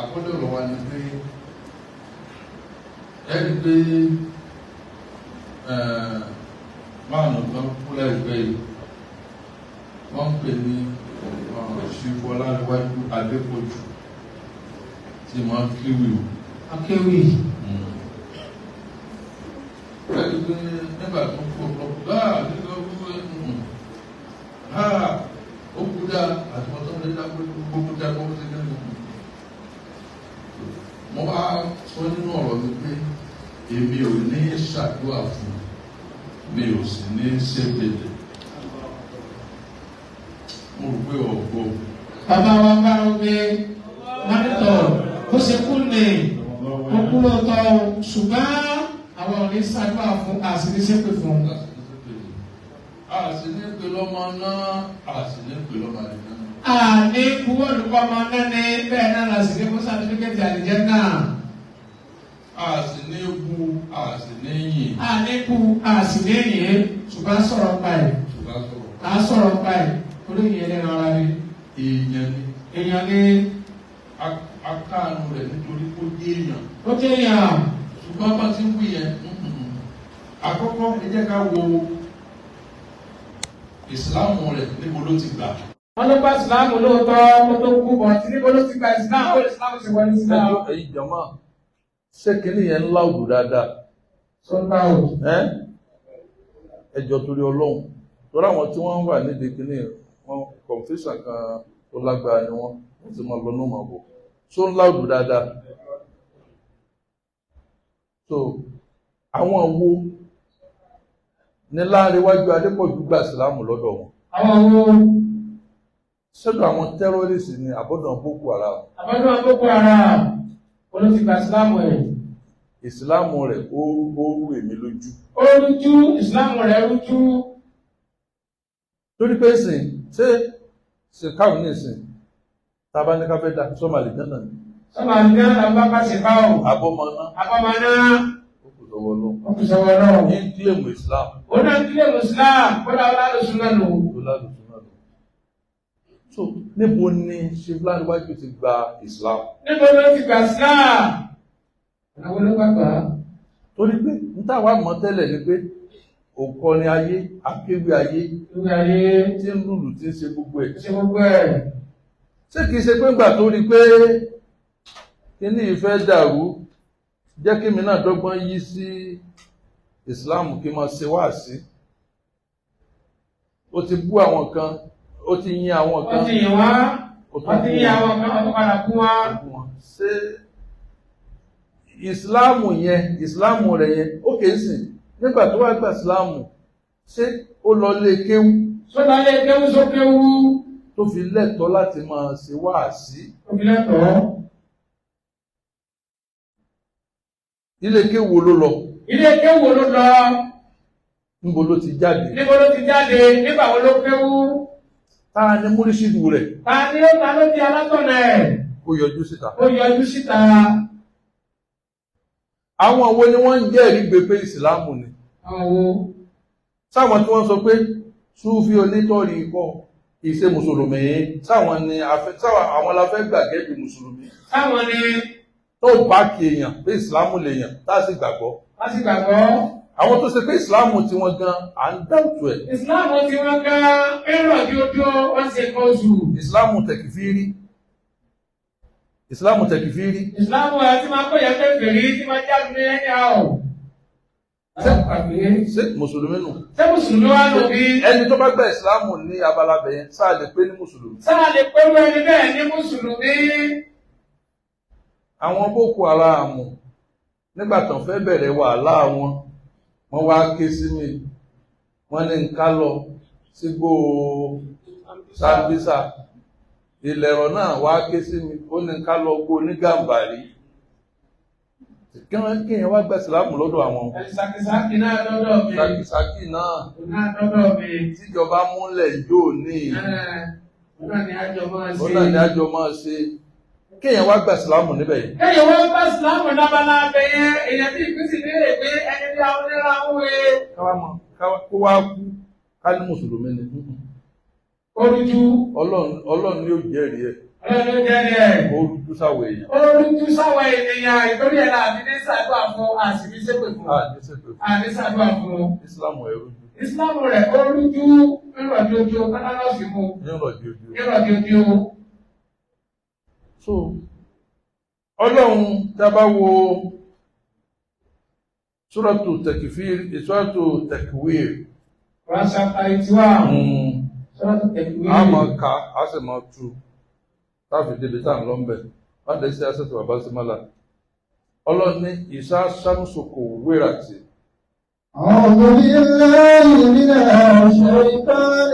Àkọlé ọ̀rọ̀ wa ni pé ẹni pé máàlù kan kú láìpẹ́ yìí, wọ́n ń pè ní Ṣífọláníwájú Adépọ̀jù tí máa ń kéwì o. Akéwì. Ẹni pé nígbà tó kú ọ̀pọ̀lọpọ̀ dáa nígbà tó kú ó kú dáa àti wọ́n tó ń lé dáa gbogbo dáa gbogbo sí nínú. Mo wá sọ nínú ọ̀rọ̀ mi pé èmi ò ní ṣàdúrà fún, mi ò sì ní ṣépèlè. Mo rò pé ọ̀gbọ́. Bàbá wa bá wọn gbé mọ́nítọ̀ bó ṣe kú ni ó kú lóòótọ́ o, ṣùgbọ́n àwọn ò ní ṣàdúrà fún, a sì ní ṣépè fún. A sì ní pè lọ́mọ náà, a sì ní pè lọ́mọ àdìgán. Àní buwọ́lù kọ́ ọmọ náà ní bẹ́ẹ̀ náà la sì ní fún sátífíkẹ́tì àlìjẹ́ náà. A sì ní bu, a sì ní yìn. Àní bu, a sì ní yìn, ṣùgbọ́n sọ̀rọ̀ pa ẹ̀. Ṣùgbọ́n sọ̀rọ̀. À sọ̀rọ̀ pa ẹ̀, torí ìyẹn lẹ́nu ara ni. Èèyàn ni. Èèyàn ni. Akáàánú rẹ̀ nítorí kó jẹ́ èèyàn. Ó jẹ́ èèyàn. Ṣùgbọ́n bá ti ń wí yẹn, àkọ́kọ́ ẹ jẹ́ ká wo ìsìláàmù rẹ̀ níbo ló ti gbà. Wọ́n ló bá ìsìláàmù lóòótọ́ kó tó kú bọ̀ tí níbo ló ti gba ìsìláàmù, ó lè ìsìláàmù sì wọlé ìsìláàmù. Ẹ̀yin jọ̀mọ́, ṣé kìnìún yẹn ń láwùjọ dáadáa? Tó ń láwù. Ẹ jọ̀ọ́ torí Ọlọ́run, torí àwọn tí wọ́n wà nídìí kìnìún wọn kọ̀ǹfíṣàn kan tó lágbára ni wọ́n ti máa lọ ní ọmọ bọ̀. Tó ń láwùjọ dáadáa. So àwọn wo ní Láńrewájú Adépọ̀jù gba ìsìláàmù lọ́dọ̀ wọn? Àwọn wo? Sọ́dọ̀ àwọn tẹ́rọ́rìsì ni àbọ̀dọ̀ Boko Haram. Àbọ̀dọ̀ Boko Haram olóòtú gba ìsìláàmù rẹ̀. Ìsìláàmù rẹ̀ ó rú èmi lójú. Ó rújú, ìsìláàmù rẹ̀ rújú. Torí pé sìn, ṣé ṣèkáwù ní ìsìn, tá a bá ní ká fẹ́ dá sọ́mọ àlìjánà ni. Sọ́mọ àlìjánà là ń bá ká ṣèkáwù. Àbọ̀mọ náà. Àbọ̀mọ náà. Ó kù sọ́wọ́ lọ. Ó kù sọ́wọ́ lọ. Ní kílèmù ìsìláàmù. Ó náà kílèmù ìsìláàmù, kó dáa lálùsùn náà lò. Ó lálùsùn náà lò. So níbo ni Ṣífúláníwájú ti gba Islam? Níbo ló ti gba Islam? Àwọn ló gbàgbà. Torí pé n táwa mọ̀ tẹ́lẹ̀ ni pé òǹkọrin ayé, akéwì ayé, Akéwì ayé, tí ń lùlù tí ń ṣe gbogbo ẹ̀. Ṣe gbogbo ẹ̀. Ṣé kìí ṣe pé ńgbà tó rí pé kíní ìfẹ́ dàrú, jẹ́ kí mi náà dọ́gbọ́n yí sí Islam kí n máa ṣe wáàsí. Ó ti bú àwọn kan, ó ti yìn àwọn kan. Ó ti yìn wá, ó ti yìn àwọn kan, ó ti padà kú wá. Ṣé ìsìláàmù yẹn, ìsìláàmù rẹ̀ yẹn, ó kìí sìn, nígbà tó wá gba ìsìláàmù, ṣé ó lọ lé kéwú? Ṣó lọ lé kéwú sókéwú? Tó fi lẹ́tọ̀ọ́ láti máa ṣe wáàsí. Tó fi lẹ́tọ̀ọ́. Ilé kéwú wo ló lọ? Ilé kéwú wo ló lọ? Níbo ló ti jáde? Níbo ló ti jáde? Nígbà wo ló kéwú? Ta ni múrísìdù rẹ̀? Ta ni ó ta ló di alátọ̀nà ẹ̀? Ó yọjú síta. Ó yọjú síta. Àwọn wo ni wọ́n ń jẹ́rìí gbé pé ìsìláàmù ni? Àwọn wo? Sáwọn tí wọ́n sọ pé Súfì onítọ̀rí ikọ̀ ìṣe mùsùlùmí, sáwọn ni àwọn la fẹ́ gbà gẹ́gẹ́ bí mùsùlùmí. Sáwọn ni. Tó bá kí èèyàn pé ìsìláàmù lèèyàn tá a sì gbàgbọ́. A sì gbàgbọ́. Àwọn tó ṣe pé ìsìláàmù tí wọ́n gan à ń dáùtù ẹ̀. Ìsìláàmù tí wọ́n gan ń rọ̀ bí ojú wọ́n ṣe kọ́ oṣù. Ìsìláàmù tẹ̀kìfírí. Ìsìláàmù tẹ̀kìfírí. Ìsìláàmù ẹ̀ tí máa kó yẹn kèfèrí tí máa jáde ní ẹni àwọ̀. Ṣé mùsùlùmí nù? Ṣé mùsùlùmí wá lò bí? Ẹni tó bá gba ìsìláàmù ní abala bẹ̀yẹn sáà lè pé ní mùsùlùmí. Sáà lè pé wọ́n ẹni bẹ́ẹ̀ ní mùsùlùmí. Àwọn Boko Haram nígbà tán fẹ́ bẹ̀rẹ̀ wàhálà wọn, wọ́n wá ké sí mi, wọ́n ní ká lọ sígbó Sambisa. Ìlẹ̀rọ̀ náà wá ké sí mi, ó ní ká lọ gbó ní Gàmbàrí. Kí èèyàn wá gba ìsìlámù lọ́dọ̀ àwọn. Sàkìsàkì náà lọ́dọ̀ mi. Sàkìsàkì náà. Náà lọ́dọ̀ mi. Tíjọba múlẹ̀ yóò ní. Ó náà ní àjọ máa ṣe. Ó náà ní àjọ máa ṣe. Kéèyàn wá gba ìsìlámù níbẹ̀ yìí. Kéèyàn wá gba ìsìlámù lábala abẹ yẹn, èèyàn tí ìpín sì léèrè pé ẹni bí àwọn onírà ń wé. Kó wá kú, ká ní mùsùlùmí ni. Ó rújú. Ọlọ́run ni ó jẹ́rìí ẹ̀. Ọlọ́run ló jẹ́ ní ẹ̀. Ó rújú sáwọ̀ èèyàn. Ó rújú sáwọ̀ ènìyàn ìtorí ẹ̀ láti ní ṣàdúrà fún àṣìbí ṣépè fún. A ní ṣépè fún. Àní ṣàdúrà fún. Ìsìlámù ẹ̀ rújú. Ìsìlámù rẹ̀ ó rújú nírọ̀dí ojú kátálọ́ọ̀sì mú. Nírọ̀dí ojú. Nírọ̀dí ojú. So Ọlọ́run tá a bá wo Suratu Takfir, Suratu Takwir. Quran chapter 81. Suratu Takwir. A máa ka, a sì máa tú. Táàfin débi tá à ń lọ ń bẹ̀. Wọ́n lè ṣe aṣẹ́tò bàbá sí mọ́lá. Ọlọ́run ní ìṣá ṣàmùsù kò wéra tì. أعوذ بالله من الشيطان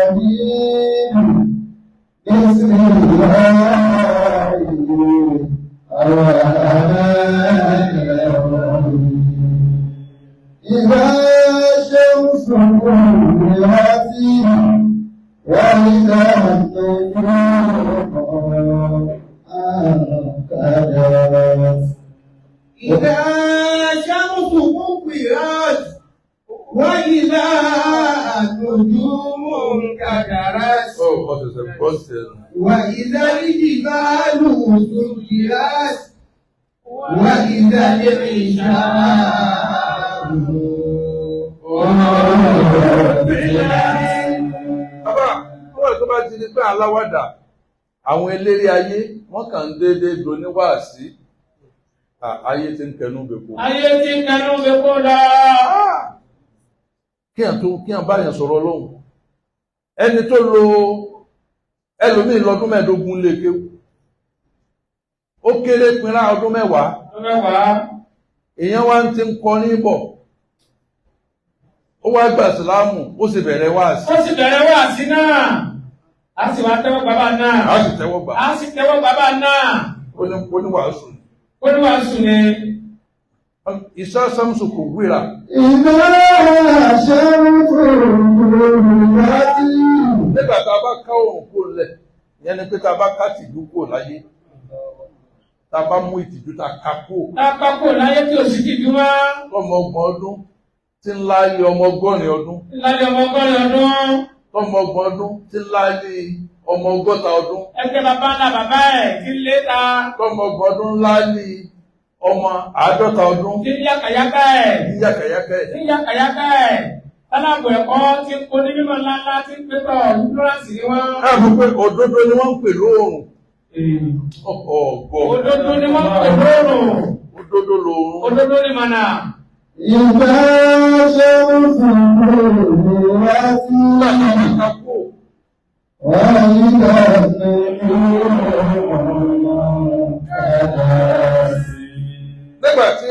الرجيم. بسم الله الرحمن الرحيم. إذا الشمس كورت وإذا النجوم انكدرت. إذا الشمس كورت وإذا النجوم انكدرت. وإذا الجبال سيرت وإذا العشار عطلت. Bàbá, wọ́n tó bá ti di pé aláwàdà, àwọn eléré ayé, wọ́n kàn ń déédéé doníwàásí. Ayé ti ń kẹnu bèkó. Ayé ti ń kẹnu bèkó lọ. Kí à tó kí à bá yàn sọ̀rọ̀ Ọlọ́run. Ẹni tó lo ẹlòmíì lọ́dún 15 lè kéwú. Ó kéré pinra ọdún 10. Ọdún 10. Èèyàn wá ń ti ń kọ ní bọ̀. Ó wá gba Ìsìlámù, ó sì bẹ̀rẹ̀ wáàsí. Ó sì bẹ̀rẹ̀ wáàsí náà. A sì wá tẹ́wọ́ bàbá náà. A sì tẹ́wọ́ gbà. A sì tẹ́wọ́ bàbá náà. Ó ní wàásù. Ó ní wàásù ni. Ìṣá Sámsù kò wíra. Ìdá Ṣámsù kúwìrát. Nígbà tá a bá ká òrùn kó lẹ̀, ìyẹn ni pé tá a bá ká tìjú kó láyé. Tá a bá mú ìtìjú tá a ká kó. Tá a ká kó láyé tí ò sí tìjú mọ́. Ọmọ 30 ọdún tí ń láyé ọmọ 80 ọdún. Láyé ọmọ 80 ọdún. Ọmọ 30 ọdún tí ń láyé ọmọ 60 ọdún. Ẹgbẹ́ bàbá ńlá bàbá ẹ̀ tí ń lé ta. Ọmọ 30 ọdún láyé ọmọ 50 ọdún. Tí ń yàkàyàkà ẹ̀. Tí ń yàkàyàkà ẹ̀. Tí ń yàkàyàkà ẹ̀. Aláàbò ẹ̀kọ́ tí ń kó ní mímọ̀ ńláńlá tí ń pépọ̀ ignorance ni wọ́n. Ẹ mọ̀ pé òdodo ni wọ́n ń pè lóòrùn. Ọ̀gọ̀. Òdodo ni wọ́n ń pè lóòrùn. Òdodo lòórùn. Òdodo ni mànà. Ìgbà Ṣámsù kúwìrát. وإذا النجوم انكدرت. Nígbà tí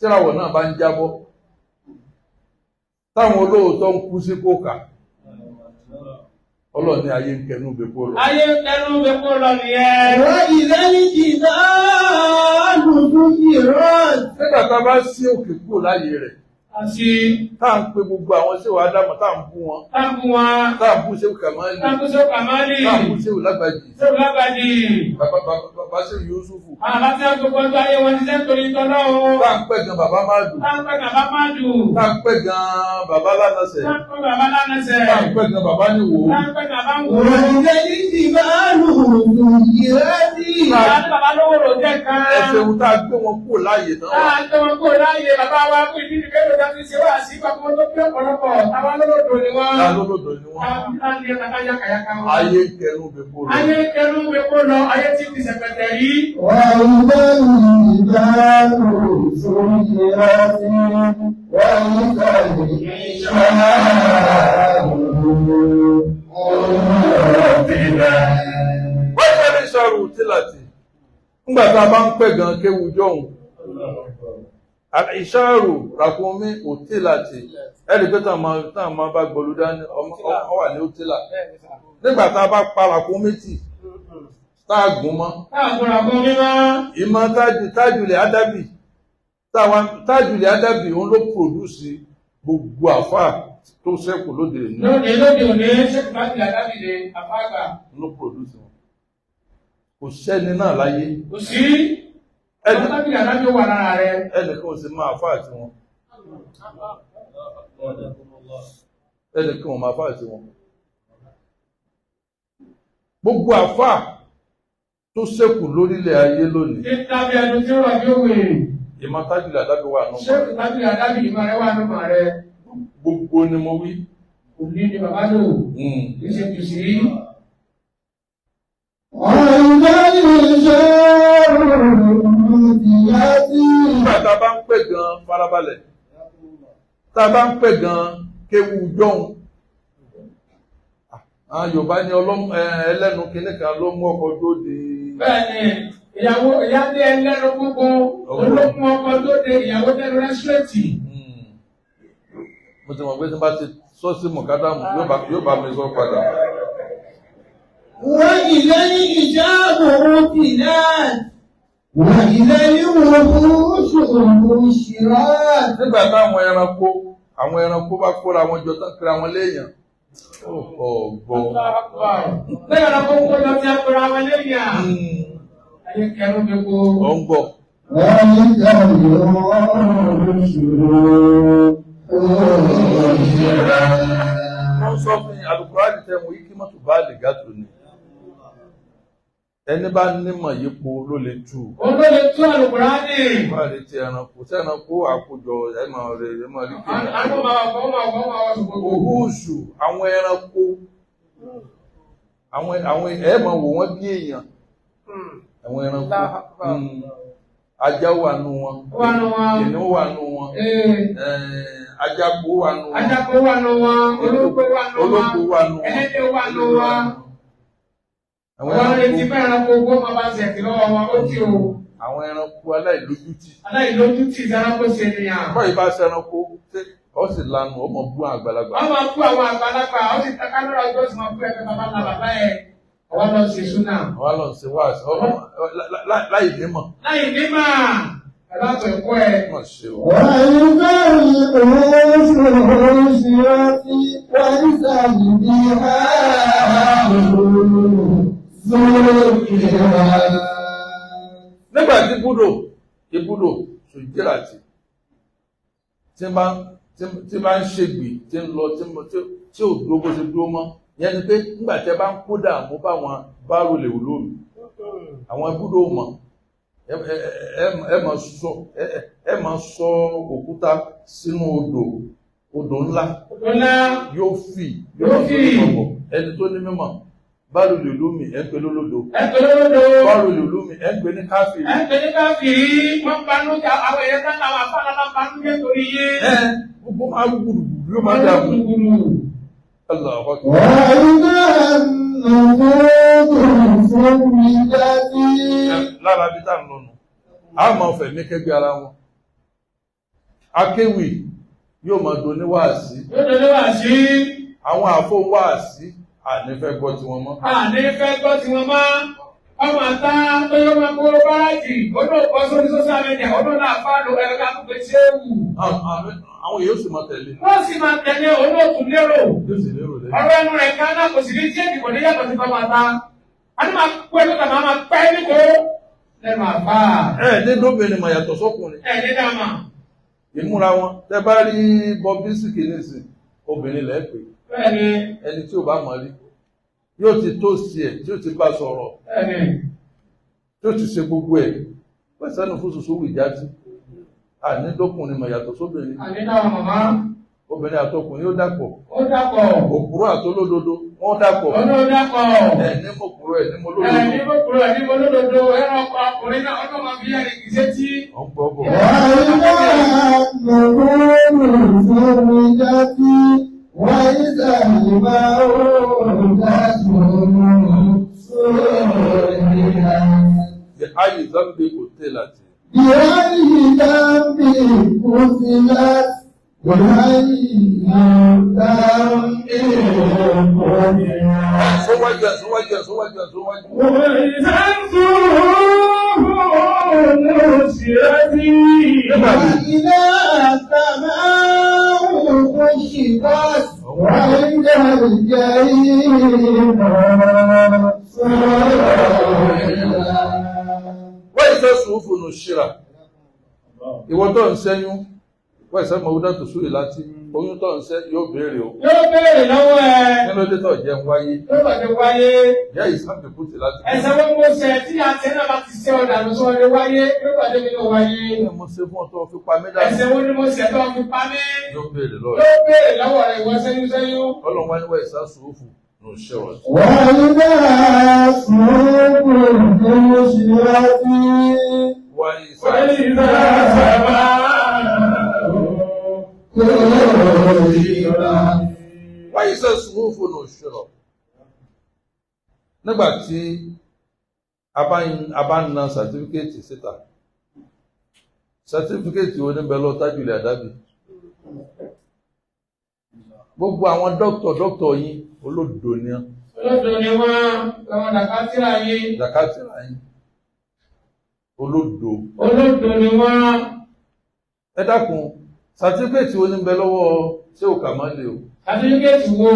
ìràwọ̀ náà bá ń jábọ́, táwọn olóòótọ́ ń kú sí kókà, Ọlọ́run ní ayé ń kẹnu bèkó lọ. Ayé ń kẹnu bèkó lọ nìyẹn. وإذا الجبال سيرت. Nígbà tá a bá sí òkè kúrò láyé rẹ̀, Àti tá à ń pe gbogbo àwọn ṣéwà Ádámù, tá à ń bú wọn. Tá à ń bú wọn. Tá à ń bú ṣéwù Kàmáàlì. Tá à ń bú ṣéwù Kàmáàlì. Tá à ń bú ṣéwù Lágbàjì. Ṣéwù Lágbàjì. Bàbá ṣéwù Yúsúfù. Àbá tí wọ́n gbogbo ọjọ́ ayé wọn ti sẹ́ torí tọ́lọ́ o. Tá à ń pẹ́ gan bàbá Máàdù. Tá à ń pẹ́ gan bàbá Máàdù. Tá à ń pẹ́ gan bàbá Lánàṣẹ̀. Tá à ń pẹ́ bàbá Lánàṣẹ̀. Tá à ń pẹ́ gan bàbá Níwò. Tá à ń pẹ́ gan bàbá Níwò. وإذا الجبال سيرت. Bàbá lówó jẹ́ kan. Ẹ ṣeun tá a gbé wọn kúrò láàyè tán. Tá a gbé wọn kúrò láàyè bàbá wa kú ìdí ìgbẹ́ ló ti ṣe wá sí bàbá wọn tó pé ọ̀pọ̀lọpọ̀ táwa lólòdò ni wọ́n. Táwa lólòdò ni wọ́n. Ayé kẹnu bèkó lọ. Ayé kẹnu bèkó lọ, ayé ti di sẹ̀pẹ̀tẹ̀ rí. وإذا الجبال سيرت وإذا العشار عطلت. Wọ́n ṣe ní sọ̀rọ̀ tìlàtì. Nígbà tá a bá ń pẹ̀ gan kéwu jọ̀hún. Ìṣàrò ràkúnmí òtílàtì. Ẹ̀rí pé táwọn máa bá gbọ́lú dání ọ wà ní òtílà. Nígbà tá a bá pa ràkúnmí tì, tá a gùn mọ́. Tá a gùn ràkúnmí mọ́. Ìmọ̀ tájùlẹ̀ ádábì. Tájùlẹ̀ ádábì òun ló pòdúsì gbogbo àfáà tó ṣẹ́kù lóde òní. Lóde òní ṣẹ́kù tájùlẹ̀ ádábì lè àfáà gbà. Ló pòdúsì wọn. Kò sẹ́ni náà láyé. Kò sí. Tájùlẹ̀ ádábì ó wà lára rẹ̀. Ẹnìkan ò sì máa àfáà tí wọn. Ẹnìkan ò máa àfáà tí wọn. Gbogbo àfà tó ṣẹ́kù lórílẹ̀ ayé lónìí. Tí tábí ẹnu tí ó rọ̀ bí òwe. Ìmọ̀ Tajul Adabi wà nù. Ṣé Tajul Adabi ìmọ̀ rẹ̀ wà nù mọ̀ rẹ̀? Gbogbo ni mo wí. Òní ni bàbá lò. Kì í ṣe jù sí. Nígbà tá a bá ń pè gan farabalẹ̀, tá a bá ń pè gan kéwu jọ̀hún. Àwọn Yorùbá ní ẹlẹ́nu kìíní kan ló mú ọkọ̀ tó di. Bẹ́ẹ̀ni, ìyàwó ìyá ní ẹlẹ́nu gbogbo olókun ọkọ̀ tó de ìyàwó tẹnu rẹ́sírẹ́tì. Mo ti mọ̀ pé tí n bá ti sọ sí Mùkádàmù yóò bá mi sọ padà. وإذا الإجاب رتلت وإذا الوحوش نشرت. Nígbà táwọn ẹranko àwọn ẹranko bá kóra wọn jọ tán kíra wọn léèyàn. Ọ̀gbọ́n. Lẹ́yìn ẹranko kó lọ sí akóra wọn léèyàn. Ayé kẹrù mi kó. Ọ̀ ń gbọ́. وإذا الوحوش نشرت. Wọ́n sọ fún yín, Al-Qur'ani tẹ̀wọ̀n yìí kí mọ́tò bá lè gàtò ni. Ẹni bá nímọ̀ yípo ló lè tú. Òun ló lè tú Al-Qur'ani. Bá lè ti ẹranko, tí ẹranko àkójọ ẹ máa rẹ ẹ máa rí kéèyàn. Àwọn máa wọ̀ máa wọ̀ máa wọ̀ ṣùgbọ́n. Òhúùsù àwọn ẹranko, àwọn ẹ máa wò wọ́n bí èèyàn. Àwọn ẹranko. Ajá wà nù wọn. Kìnìún wà nù wọn. Ajáko wà nù wọn. Ajáko wà nù wọn. Ológbò wà nù wọn. Ológbò wà nù wọn. Ẹlẹ́dẹ̀ wà nù wọn. Àwọn retí bá ẹranko ogó máa bá ṣẹ̀kì lọ́wọ́ wọn, ó ti o. Àwọn ẹranko aláìlójútì. Aláìlójútì ẹranko ṣe nìyàn. Bọ́ ìbá ṣe ẹranko, ó sì lanu, ó máa bú àwọn àgbàlagbà. Ó máa bú àwọn àgbàlagbà, ó sì taká lọ́rọ̀ ọjọ́ sì máa bú ẹgbẹ́ bàbá ńlá bàbá ẹ̀. Ọwọ́ lọ ṣe súnà. Ọwọ́ lọ ṣe wáàsí, láì nímọ̀. Láì nímọ̀, ẹ̀rọ àtọ̀ ẹ̀kọ́ ẹ̀. Mọ̀ ṣe o. وإذا الوحوش نشرت وإذا البحار سجرت. Nígbà tí ibùdó sùjíràtì tí bá ń ṣègbè tí ń lọ tí ò dúró bó ṣe dúró mọ́, yẹn ni pé nígbà tí ẹ bá ń kó dààmú báwọn bárò lè wò lómi, àwọn ibùdó mọ̀ ẹ máa sọ òkúta sínú odò ńlá yóò fì yóò fi ẹni tó ní mímọ̀. Bárò lè lómi ẹ ń pè lólódo. Ẹ ń pè lólódo. Bárò lè lómi ẹ ń pè ní káfìrí. Ẹ ń pè ní káfìrí. Wọ́n banú jà àwọn èèyàn náà làwọn afárá máa banú jẹ́ torí yé. Ẹ gbogbo máa gbùdùgbùdù yóò máa dààmú. Allahu Akbar. وإذا النفوس زوجت. Lára bí tá à ń lọ́nu, a máa fẹ̀mí kẹ́gbẹ́ ara wọn. Akéwì yóò máa do níwáàsí. Yóò do níwáàsí. Àwọn àfọwáàsí àní fẹ́ gbọ́ tiwọn mọ́. Àní fẹ́ gbọ́ tiwọn mọ́. Ọmọ àta tó yọ máa kó báàgì, ó náà kọ́ sórí social media, ó náà náà fáàlù ẹ̀rọ ká tó pé ṣéwù. Àwọn èèyàn sì máa tẹ̀lé. Wọ́n sì máa tẹ̀lé olóòtú lérò. Yóò sì lérò lẹ́yìn. Ọ̀rọ̀ ẹnu rẹ̀ kan náà kò sì ní tí èdè kò ní yàtọ̀ sí fọmọ àta. A ní máa kó ẹnu tàbí máa pẹ́ níko lẹ́nu àfà. Ẹ ní lóbìnrin mà yàtọ̀ sọ́kùnrin. Ẹ ní dàmà. Ìmúra wọn, tẹ bá rí Bobrisky nísìn, obìnrin lẹ́ẹ̀ pé. Bẹ́ẹ̀ni. Ẹni tí ò bá mọ̀ rí yóò ti tó sí ẹ̀ tí ó ti bá sọ̀rọ̀ tí ó ti ṣe gbogbo ẹ̀ pẹ̀sẹ́nu fún ṣoṣo wù ìjáde ànídọ́kùnrin mọ̀ yàtọ̀ sóbìnrin Ànídáwọ̀ màmá. Obìnrin àtọkùnrin yóò dàpọ̀. Ó dàpọ̀. Òpùrọ́ àtolódodo wọ́n dàpọ̀. Ọ̀nà ó dàpọ̀. Ẹ̀ ní mo kúrò ẹ̀ ní mo lódodo. Ẹ̀ ní mo kúrò ẹ̀ ní mo lódodo. Ẹ̀rọ ọkọ̀ ọkùnrin náà ọdún máa fi ẹ̀rìn kìí sétí. Ọ̀ ń gbọ́ bọ̀. وإذا الموءودة سئلت بأي ذنب قتلت بأي ذنب قتلت بأي ذنب قتلت. Sọ́wájú sọ́wájú sọ́wájú sọ́wájú. وإذا الصحف نشرت. وإذا السماء كشطت وإذا الجحيم سعرت. Wọ́n ìfẹ́ sùúfù nù ṣíra. Ìwọ tó ń ṣẹ́yún, Wọ́n ìṣẹ́ mọ̀ tó súrì láti oyún tó ń ṣẹ́ yóò béèrè o. Yóò béèrè lọ́wọ́ ẹ. Kí ló dé tó jẹun wáyé? Yóò bàjẹ́ wáyé. Ìyá ìsàbẹ̀kú ti láti. Ẹsẹ̀ wọn mo ṣe tí àti náà bá ti ṣe ọ̀dà ló sọ lé wáyé. Yóò bàjẹ́ mi ló wáyé. Kí ni mo ṣe fún ọ tó fi pa mí dànù? Ẹsẹ̀ wọn ni mo ṣe tó fi pa mí? Yóò béèrè lọ́wọ́ rẹ. Yóò béèrè lọ́wọ́ rẹ ìwọ sẹ́yún sẹ́yún. Ọlọ́run wá níwá ìsá sùúfù nù ṣẹ̀rọ̀. وإذا Wá الصحف نشرت ìsá Wá ìsá sùúfù nù ṣẹ̀rọ̀. Nígbà tí a bá ń na sàtífíkẹ́ẹ̀tì síta, sàtífíkẹ́ẹ̀tì wo ní bẹ lọ tájùlẹ̀ àdábì? Gbogbo àwọn dókítà yín olódo ni wọ́n. Olódo ni wọ́n, lọ́wọ́ dàkátìrà yín. Dàkátìrà yín. Olódo. Olódo ni wọ́n. Ẹ dákun, sàtífíkẹ́ẹ̀tì wo ní bẹ lọ́wọ́ ṣé ò kà máa lè o? Sàtífíkẹ́ẹ̀tì wo?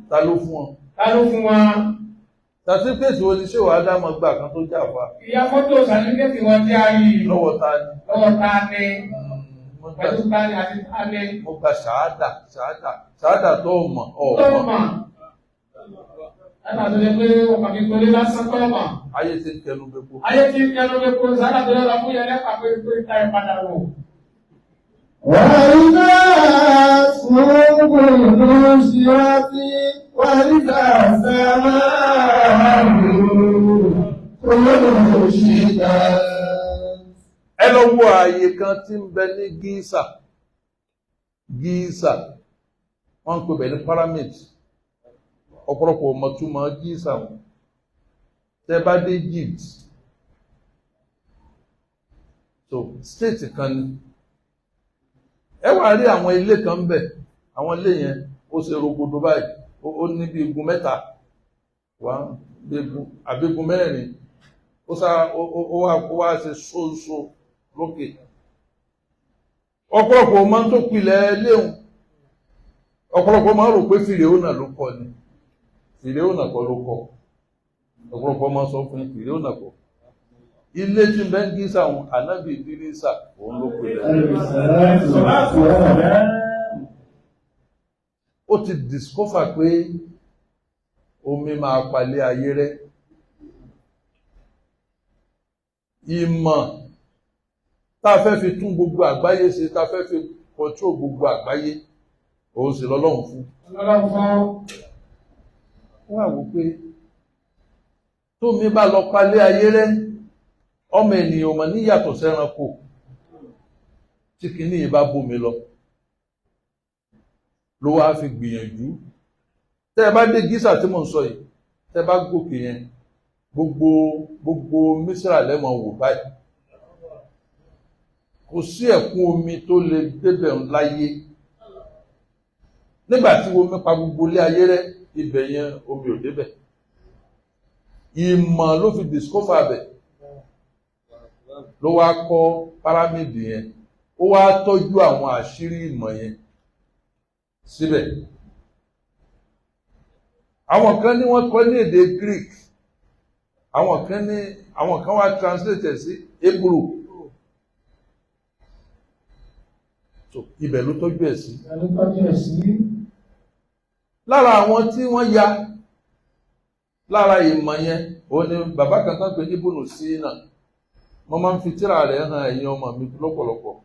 Ta ló fún wọn? Ta ló fún wọn? Sàtífíkẹ́ẹ̀tì wo ni ṣé wàá dá mọ́ gbà kan tó jà fa? Ìyá fọ́tò sàtífíkẹ́ẹ̀tì wọn tí a rí. Lọ́wọ́ ta ni? Lọ́wọ́ ta ni? Pẹ̀lú ta ni àti ta ni? Mo gba ṣàádà ṣàádà ṣàádà tó mọ̀ ọ̀ Tó mọ̀. Ṣàádà tó lè pé ọkàn mi kò lè lásán tó mọ̀. Ayé ti ń kẹnu bẹ́pọ̀. Ayé ti ń kẹnu bẹ́pọ̀. Ṣàádà tó lè lọ fún yẹn lẹ́pàá pé pé ta ìpadà wò. وإذا الصحف نشرت وإذا السماء كشطت. Ẹ lọ wo ààyè kan tí ń bẹ ní Gísà. Gísà wọ́n ń pè bẹ̀ ní pyramid. Ọ̀pọ̀lọpọ̀ ọmọtúmọ̀ Gísà wọn. Tẹ́ bá dé Egypt, so state kan ni. Ẹ wá rí àwọn ilé kan ń bẹ, àwọn ilé yẹn ó ṣe rogodo báyìí, ó ní bí igun mẹ́ta, wá bí igun àbí igun mẹ́rin, ó sá ó wá ṣe ṣóńṣó lókè. Ọ̀pọ̀lọpọ̀ máa ń tó pilẹ̀ léhùn. Ọ̀pọ̀lọpọ̀ máa ń rò pé Fìrèhónà ló kọ́ ni. Fìrèhónà kọ́ ló kọ́. Ọ̀pọ̀lọpọ̀ máa ń sọ fún Fìrèhónà kọ́. Ilé tí ń bẹ ń Gísà òun, Ànábì Ìdírísà òun ló pilẹ̀. Ó ti discover pé omi máa palẹ̀ ayé rẹ́. Ìmọ̀ tá a fẹ́ fi tún gbogbo àgbáyé ṣe, tá a fẹ́ fi control gbogbo àgbáyé, òun sì lọ́lọ́run fún. Lọ́lọ́run fún. Wọ́n á wò pé tómi bá lọ palẹ̀ ayé rẹ́, ọmọ ènìyàn mọ̀ ní yàtọ̀ sẹ́ranko tí kìíní yìí bá bómi lọ. Ló wá fi gbìyànjú. Tẹ́ ẹ bá dé Gísà tí mò ń sọ yìí, tẹ́ ẹ bá gòkè yẹn, gbogbo gbogbo Mísírà lẹ́mọ̀ wò báyìí. Kò sí ẹ̀kún omi tó lè débẹ̀ láyé. Nígbà tí omi pa gbogbo ilé ayé rẹ́, ibẹ̀ yẹn omi ò débẹ̀. Ìmọ̀ ló fi discover bẹ̀. Ló wá kọ́ párámìdì yẹn. Ó wá tọ́jú àwọn àṣírí ìmọ̀ yẹn síbẹ̀. Àwọn kan ní wọ́n kọ́ ní èdè Greek. Àwọn kan ní àwọn kan wá translate sí Hebrew. So ibẹ̀ ló tọ́jú ẹ̀ sí. Ló tọ́jú ẹ̀ sí. Lára àwọn tí wọ́n ya lára ìmọ̀ yẹn, òun ni bàbá kan tán pé ní Ibùnú Sínà. Mo máa ń fi tíra rẹ̀ hàn ẹ̀yin ọmọ mi lọ́pọ̀lọpọ̀.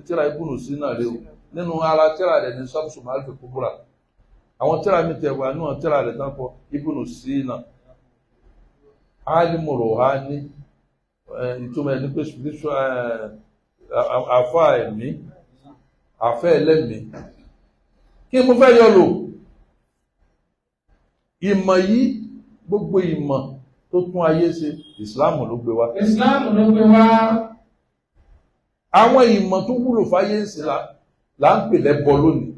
Tíra Ibùnú Sínà rẹ̀ o. Nínú ara tíra rẹ̀ ní Samsu Ma'arifi Kubra. Àwọn tíra mi tẹ̀ wá níwọ̀n tíra rẹ̀ tán kọ Ibùnú Sínà. Alimu Ruhani, ìtumọ̀ ẹni pé spiritual àfa ẹ̀mí, àfẹ́ ẹlẹ́mìí. Kí mo fẹ́ yọ lò? Ìmọ̀ yìí, gbogbo ìmọ̀ tó tún ayé ṣe, Ìsìláàmù ló gbé wá. Ìsìláàmù ló gbé wá. Àwọn ìmọ̀ tó wúlò fáyé ń sìn là ń pè lẹ́bọ lónìí.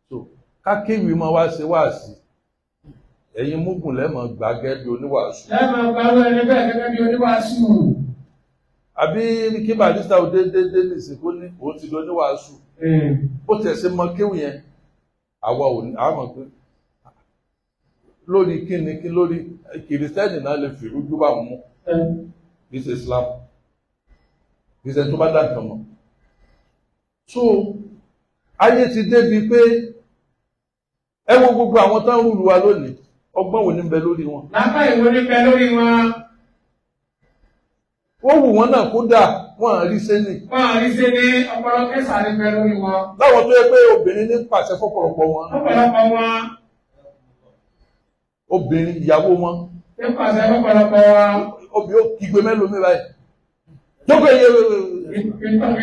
So kákéwì máa wá ṣe wáàsí. Ẹ̀yin múgùn lẹ́mọ̀ gbà gẹ́gẹ́ bí oníwàásù. Lẹ́mọ̀ gbàrú ẹni bẹ́ẹ̀ gẹ́gẹ́ bí oníwàásù. Àbí kí Barrister ò dédé nìsín kó ní òun ti di oníwàásù. Ó tiẹ̀ ṣe mọ kéwì yẹn, àwa ò ní àmọ̀ pé lórí kíni kí lórí kìrìsìtẹ́nì náà lè fìrújú bá wọn mú. Kìí ṣe Islam, kìí ṣe tó bá dá nǹkan mọ̀. So ayé ti débi pé ẹ wo gbogbo àwọn tán rúlu wa lónìí, ọgbọ́n wo ní bẹ lórí wọn? Lápá ìwé ní bẹ lórí wọn. Ó wù wọ́n náà kódà wọ́n rí sẹ́ni. Wọ́n rí sẹ́ni, ọpọlọ kẹsà ní bẹ lórí wọn. Láwọn tó yẹ pé obìnrin ní pàṣẹ fọ́pọ̀lọpọ̀ wọn. Ọ̀pọ̀lọpọ̀ wọn. Obìnrin ìyàwó wọn. Ní pàṣẹ fọ́pọ̀lọpọ̀ wọn. Obìnrin ó kígbe mẹ́lòmí báyìí. Jókòó iye.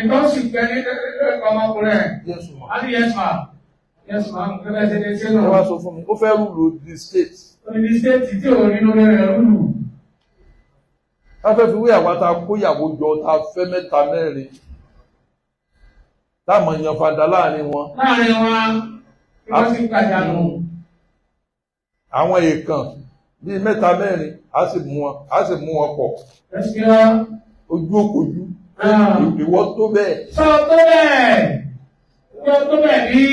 Ìtọ́ sì gbẹ ní ọmọkùnrin. Yes ma. A ní yes ma. Yes ma, mo fẹ́ ṣe ní sínú. Ẹ wá sọ fún mi, ó fẹ́ rúlu the state. Olùdí state tí ò ní lórí rẹ̀ rúlu. Ká fẹ́ fi wé àwa tá a kó ìyàwó jọ tá a fẹ́ mẹ́ta mẹ́rin. Táàmù yan fada láàrin wọn. Láàrin wọn, kí wọ́n sì gbàjà nù. Àwọn èèkàn bíi mẹ́ta mẹ́rin, á sì mú wọn pọ̀. Ojú òkòjú, ìwọ tó bẹ́ẹ̀. Sọ tó bẹ́ẹ̀, ìwọ tó bẹ́ẹ̀ ní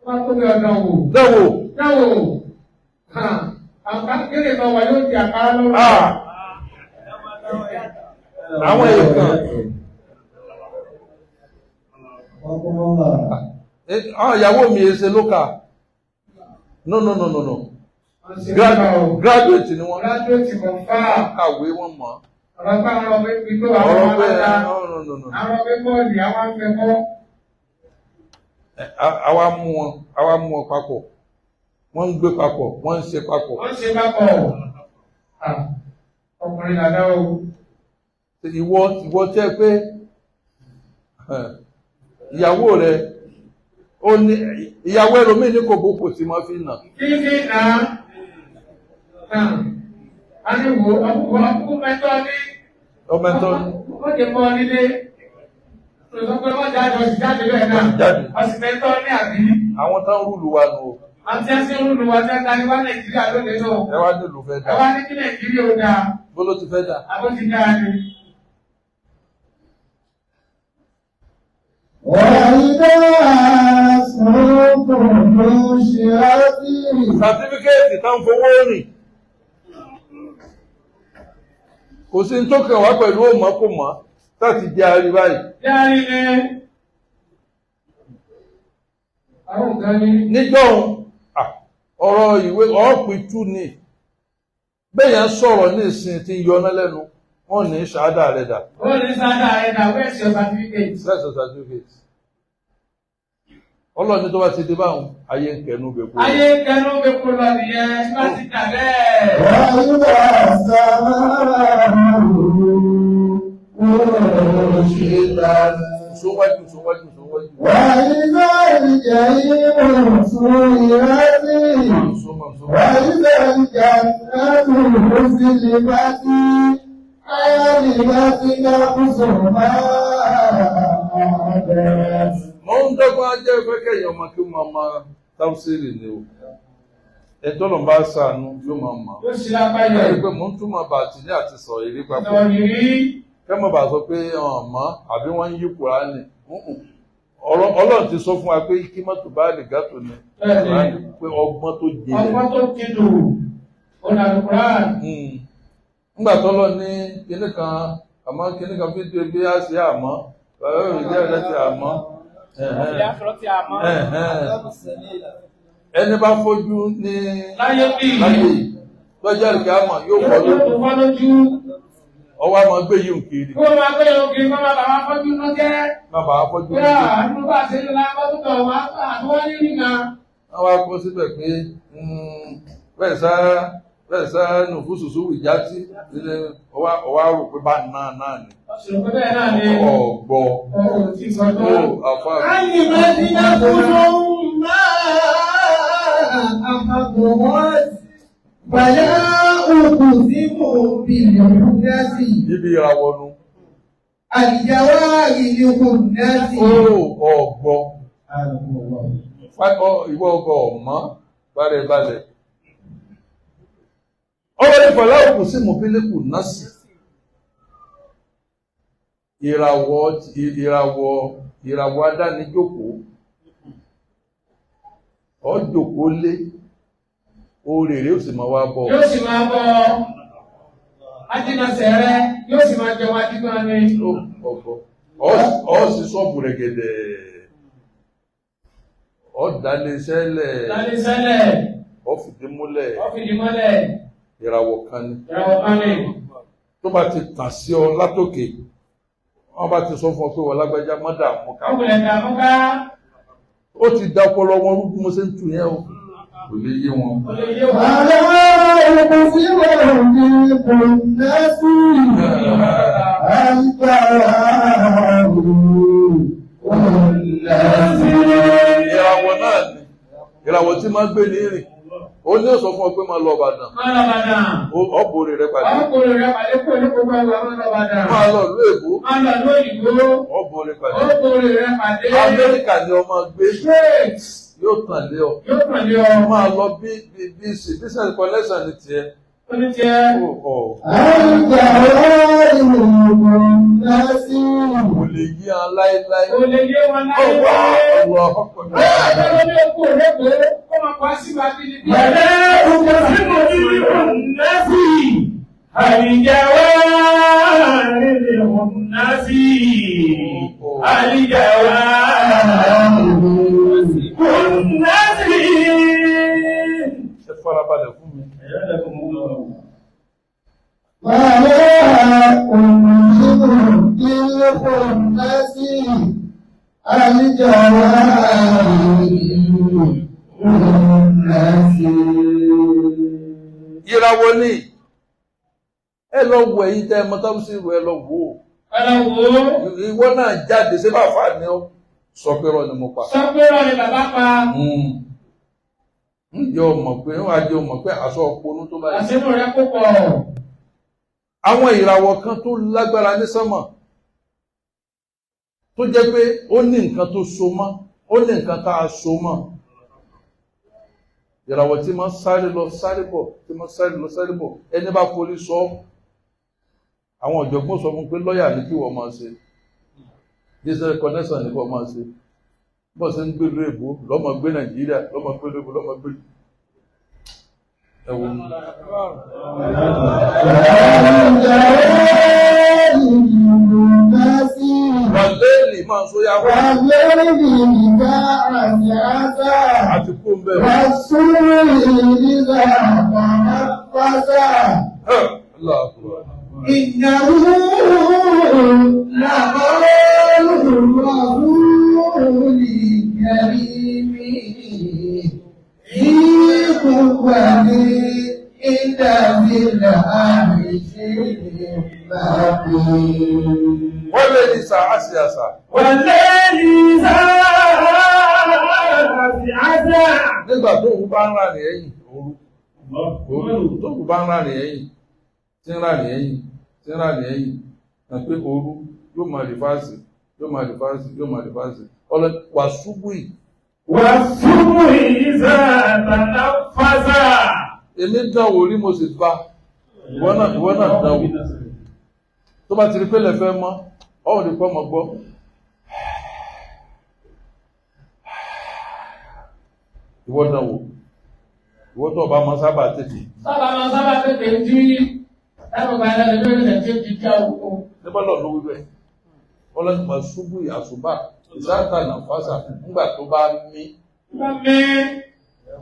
wọ́n tó bẹ́ẹ̀ ọ̀dàn wò. Dẹ́wò. Dẹ́wò. Àwọn kékeré kan wà yóò di àkàrà lọ́wọ́. Àwọn èèkàn. Àwọn ìyàwó mi ṣe lókà. No, no, no, no, no. Graduate ni wọ́n. Graduate kò fà. Kàwé wọ́n mọ̀. Ọ̀rọ̀ pé àwọn ọmọ ìgbó àwọn ọmọ àwọn ọmọ bọ́ọ̀lì àwọn afẹ́kọ́. Àwa mú wọn papọ̀. Wọ́n ń gbé papọ̀, wọ́n ń ṣe papọ̀. Wọ́n ń ṣe papọ̀. Ọkùnrin dàda o. Ìwọ tẹ́ pé ìyàwó rẹ̀ ó ní ìyàwó ẹlòmíì ní kòbókò tí wọ́n fi nà. Kí fi nà á? A ní wo ọkùnrin mẹ́tọ́ ní. Ọmọ ẹ̀tọ́ ní. Ó ti mọ́ nílé. Sọ pé wọ́n jáde ọ̀sìn jáde bẹ́ẹ̀ náà. Jáde. Ọ̀sìn mẹ́tọ́ ní àbí. Àwọn tán rúlu wa nù o. Àti ẹsẹ̀ rúlu wa tẹ́ ta ní wá Nàìjíríà lónìí náà. Ẹ wá nílùú fẹ́ dà. Ẹ wá ní kí Nàìjíríà ó dáa. Bó ló ti fẹ́ dà? Àbó ti dáa ni. Wàyídá sọ́kùn ṣíráàtì. Sàtífíkẹ́ẹ̀tì tá ń fowó rìn. Kò sí tó kàn wá pẹ̀lú òmọ́ kò mọ́ láti jẹ́ àrí báyìí. Jẹ́ àrí ni. Àwọn nǹkan ní. Níjọ́ ọ̀rọ̀ ìwé ọ̀pìtú ni. Bẹ́yẹn sọ̀rọ̀ ní ìsìn tí ń yọná lẹ́nu, wọ́n ní ṣáádà rẹ̀ dà. Wọ́n ní ṣáádà rẹ̀ dà, where's your certificate? Where's your certificate? Ọlọ́ni tó bá ti dé báwọn, ayé ń kẹnu bẹ̀ kú. Ayé ń kẹnu bẹ̀ kú lọ nìyẹn, bá ti dà bẹ́ẹ̀. Wàyídá sàmà ṣe sówájú sówájú sówájú. Wàyídá ìjẹ̀yìn sùúrẹ́tì. Wàyídá ìjẹ̀nàtù mùsùlùmí. Ayálìmọ́tì náà kùsùn máa bẹ̀rẹ̀. Mo ń dọ́gbọ́n jẹ́ pé kẹ́yìn ọmọ kí wọ́n máa táwùsírì ni o. Ẹjọ́ ló ń bá ṣàánú yóò máa mọ̀. Yóò ṣe lápá yẹ. Ẹ pé mò ń túmọ̀ bàtì ní àti sọ èrí papọ̀. Sọ̀rọ̀ yìí. Kẹ́mọ̀ bá sọ pé ọ̀mọ́ àbí wọ́n ń yí Kùránì. Ọlọ́run ti sọ fún wa pé kí mọ́tò bá lè gàtò ni. Bẹ́ẹ̀ni. Pé ọgbọ́n tó jinlẹ̀. Ọgbọ́n tó jinlẹ̀ ọ̀nà Kùránì. Nígbà tó lọ ní kinní kan àmọ́ kinní kan fi dé bí a ṣe àmọ́ bàbá mi jẹ́ ẹlẹ́tì àmọ́. Ẹni bá fojú ní láyé bí láyé lọ́jọ́ ìkẹ́ àmọ́ yóò kọ́ lójú. Ọwọ́ àmọ́ gbé yìí kiri. Kó máa gbé yìí kiri, kó máa bàbá fọ́jú ló jẹ́. Má bàbá fọ́jú ló jẹ́. Bí àánú bá ṣe ní lápá tó tọ̀ wá àtúwọ́ ní nìkan. Wọ́n wá kó síbẹ̀ pé bẹ́ẹ̀ sá nù fún ṣùṣù ìjà tí ọwọ́ rò pé bá náà náà ni. Ṣùgbọ́n bẹ́ẹ̀ náà ni. Ọ̀gbọ́. Ọ̀rọ̀ tí sọ tó. Ó àfa. Àyìnbá kúrò máa àbọ̀wọ́ Bàlá òkú sí mò ń bí ìrúnásì. Ibi ìràwọ̀ nu. Àlìjáwá ìlú násì. Ó ọ̀gbọ́. Ìwọ ọgọ ọ̀mọ́ balẹ̀ balẹ̀. Ọwọ́ ní fọlá òkú sí mò bílíkù násì. Ìràwọ̀ adánijókòó. Ọ jókòó lé. Oore rẹ̀ ó sì máa wá bọ̀. Yóò sì máa bọ̀. Ajínasẹ̀ rẹ̀. yóò sì máa jẹun adigun ni. Ọ sì sọ́ọ̀bù rẹ̀ gẹ̀dẹ̀. Ọ dálé sẹ́lẹ̀. Dálé sẹ́lẹ̀. Ọ fìdí múlẹ̀. Ọ fìdí múlẹ̀. Ìràwọ̀ kan ni. Ìràwọ̀ kan ni. Tó bá ti tàn sí ọ látòkè, wọ́n bá ti sọ fún ọ pé wọ́n lágbájá má dààmú ká. Ọkùnrin dààmú ká. Ó ti da ọpọlọ wọn rú bí mo ṣe ń tù yẹn o. Kò lè yé wọn. Kò lè yé wọn. Àlọ́ òkú sí wọn ní kò nẹ́sì. Àìgbára òkú nẹ́sì. Ìràwọ̀ náà ni. Ìràwọ̀ tí máa ń gbé ní rìn. Ó ní ó sọ fún ọ pé máa lọ Ìbàdàn. Máa lọ Ìbàdàn. Ọ̀bọ̀rẹ̀ rẹ pàdé. Ọ̀bọ̀rẹ̀ rẹ pàdé kúrò ní gbogbo ẹgbẹ́ máa lọ Ìbàdàn. Máa lọ ìlú Èkó. Máa lọ ìlú òyìnbó. Ọ̀bọ̀rẹ̀ pàdé. Ọ̀bọ̀rẹ̀ rẹ pàdé. Amẹ́ríkà ni ọmọ gbé. Straight. Yóò tàn lé ọ. Yóò tàn lé ọ. Máa lọ bí BC business connection ni tiẹ̀. Ó ní tiẹ̀. Kò lè yí ọ láéláé. Kò lè yé wọn láéláé. Ọ̀wọ́ ọkọ̀ náà. Ọ̀wọ́ ní okú òrẹ́kọ̀ọ́ kó máa pa sí wa bí níbí. Bàbá òkú sí mo ní ìrùnásì. Àlìjáwá ìrùnásì. Àlìjáwá ìrùnásì. Ẹ farabalẹ̀ fún mi. Bàbá òmìnirò ìrùnásì. Àlìjáwá ìrùnásì. Ìràwọ̀ ni ẹ lọ wọ ẹ̀yin tẹ́ ẹ mọ tábùsì ìwọ ẹ lọ wò ó. Ẹ lọ wò ó. Ìwọ náà jáde ṣé bá fà ní ọ sọ pé rọ ni mo pa. Sọ pé rọ ni bàbá pa. Ǹjẹ́ o mọ̀ pé wọ́n á jẹ́ o mọ̀ pé aṣọ ọpọnú tó báyìí. Àṣínú rẹ kó pọ̀. Àwọn ìràwọ̀ kan tó lágbára ní sánmọ̀ tó jẹ́ pé ó ní nǹkan tó so mọ́, ó ní nǹkan tá a so mọ́. Ìràwọ̀ tí máa ń sáré lọ sáré bọ̀, tí máa ń sáré lọ sáré bọ̀, ẹni bá forí sọ, àwọn ọ̀jọ̀gbọ́n sọ fún pé lọ́ọ̀yà ní kí wọ́n máa ṣe, business connection ní kí wọ́n máa ṣe. Bọ́ọ̀ ṣe ń gbé ìlú Èbó, lọ́mọ gbé Nàìjíríà, lọ́mọ gbé ìlú Èbó, lọ́mọ gbé ẹ̀wọ̀n. Wàlẹ́ẹ̀lì máa ń sóyá wá. Wàlẹ́ẹ̀lì ìgbà àti àṣà. Àti kú ń bẹ̀rẹ̀. Wàsúrì ìgbà àpàṣà. Ìnáwó làbọ́lù rọ̀húnì kẹrìmí. Ìkúwàní ìdàbílà àmì ìbàbí. Wọ́n lè ní sàásì àṣà. Wọ́n lè ní sàásì àṣà. Nígbà tó òun bá ń rà ní ẹ̀yìn òru, tó òun bá ń rà ní ẹ̀yìn, tí ń rà ní ẹ̀yìn, tí ń rà ní ẹ̀yìn, nà pé òru yóò máa rìfáàsì, yóò máa rìfáàsì, yóò máa rìfáàsì. Ọlọ́ wà ṣubú yìí. Wà ṣubú yìí sàtàlá fásà. Èmi dán wò rí mo sì bá. Ìwọ náà dán wò. Tó bá ti rí pé lẹ́fẹ́ mọ́, ọ̀hún ni kọ́ mọ́ gbọ́. Ìwọ dán wò. Ìwọ tó bá máa sábà tètè. Sábà máa sábà tètè jí ẹnu gba ẹlẹ́ni lórí ilẹ̀ tí ó ti já oko. Nígbà lọ́ọ̀ ló wí bẹ́ẹ̀. Ọlọ́run máa ṣubú àṣùbà ìsáàtà náà fásà nígbà tó bá mí. Bá mí.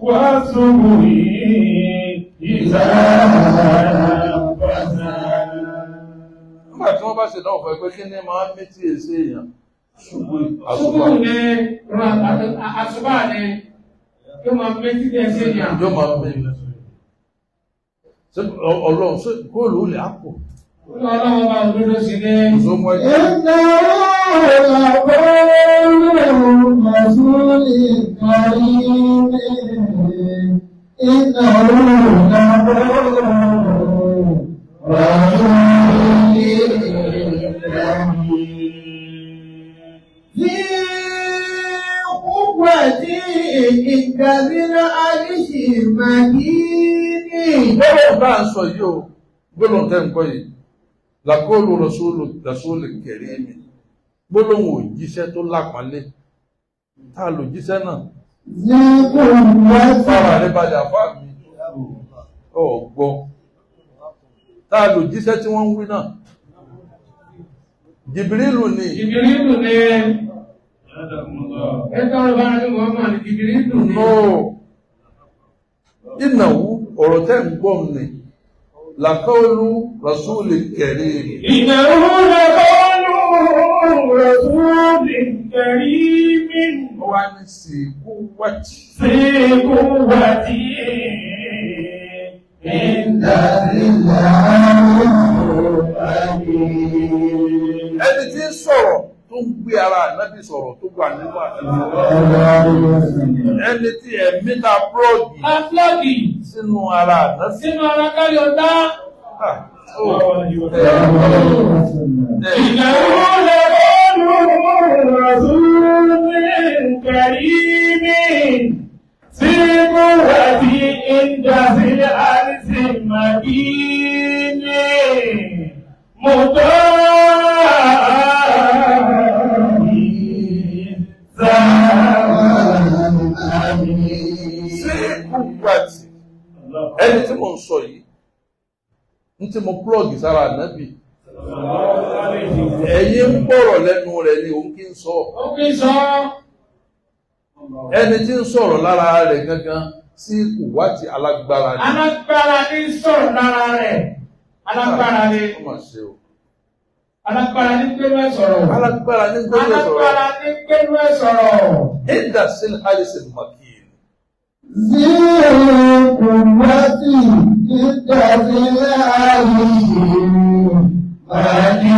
Wà ṣubú ìsáàtà náà fásà. Nígbà tí wọ́n bá ṣe náà fún ẹ pé kí ni máa ń mí tí èsì èèyàn ṣubú àṣùbà. Ṣubú ni àṣùbà ni yóò máa mí tí èsì èèyàn. Yóò máa mí. Ọlọ́run ṣe góòlù ó lè àpò. Ọlọ́run ọba òdodo sì ni. Iná làbọ́ọ̀lù màsúlì kàrí ní. Iná làbọ́ọ̀lù màsúlì kàrí. Ní kúwàtí ìkàbílà àdìsí màdínì. Gbọ́dọ̀ bá ń sọ yìí o, gbọ́dọ̀ tẹ́ ń kọ́ yìí. Làkóòlù rasúlù kẹrìmì. Gbólóhùn òjíṣẹ́ tó lápọ́nlé. Tá a lò jíṣẹ́ náà? Ní kúwàtí. Fara rẹ̀ balẹ̀ àfá mi. Ọ̀ gbọ́. Tá a lò jíṣẹ́ tí wọ́n ń wí náà. Jìbìrìlù ni. Jìbìrìlù ni. Ẹ̀ka ọ̀rọ̀ bá ní Muhammad Jìbìrìlù ni. No. Ìnáwó ọ̀rọ̀ tẹ́ ń gbọ́ ni. Làkọ́lù Rasúlì Kẹ̀rìm. Ìnáwó làkọ́lù Rasúlì Kẹ̀rìm. Ó wá ní sìnkú wájì. Sìnkú wájì. Ẹni tí ń sọ̀rọ̀ tó ń gbé ara ànábì sọ̀rọ̀ tó wà nínú ànábì. Ẹni tí ẹ̀mí ta plọ́ọ̀gì sínú ara ànábì. Sínú ara kárí ọ̀tá. Ìnáwó lẹ́kọ́lù Rasúlì Kẹ̀rìm. Sìnkú wájì ìdásílẹ̀ àrísí màkínì. Mọ̀tọ́ Ẹni tí mo ń sọ yìí, ní tí mo plọ́ọ̀gì sára ànábì, ẹ̀yin ń bọ̀rọ̀ lẹ́nu rẹ̀ ni òun kí ń sọ. Ó kí ń sọ. Ẹni tí ń sọ̀rọ̀ lára rẹ̀ gangan sí kùwátì alágbára ni. Alágbára ní sọ̀rọ̀ lára rẹ̀. Alágbára ni. Ó mà ṣe o. Alágbára ní gbẹ́nu ẹ̀ sọ̀rọ̀. Alágbára ní gbẹ́nu ẹ̀ sọ̀rọ̀. Alágbára ní gbẹ́nu ẹ̀ sọ̀rọ̀. Ìdá sí Alison Makin. Zí kùwátì ìdá sí Alison Makin.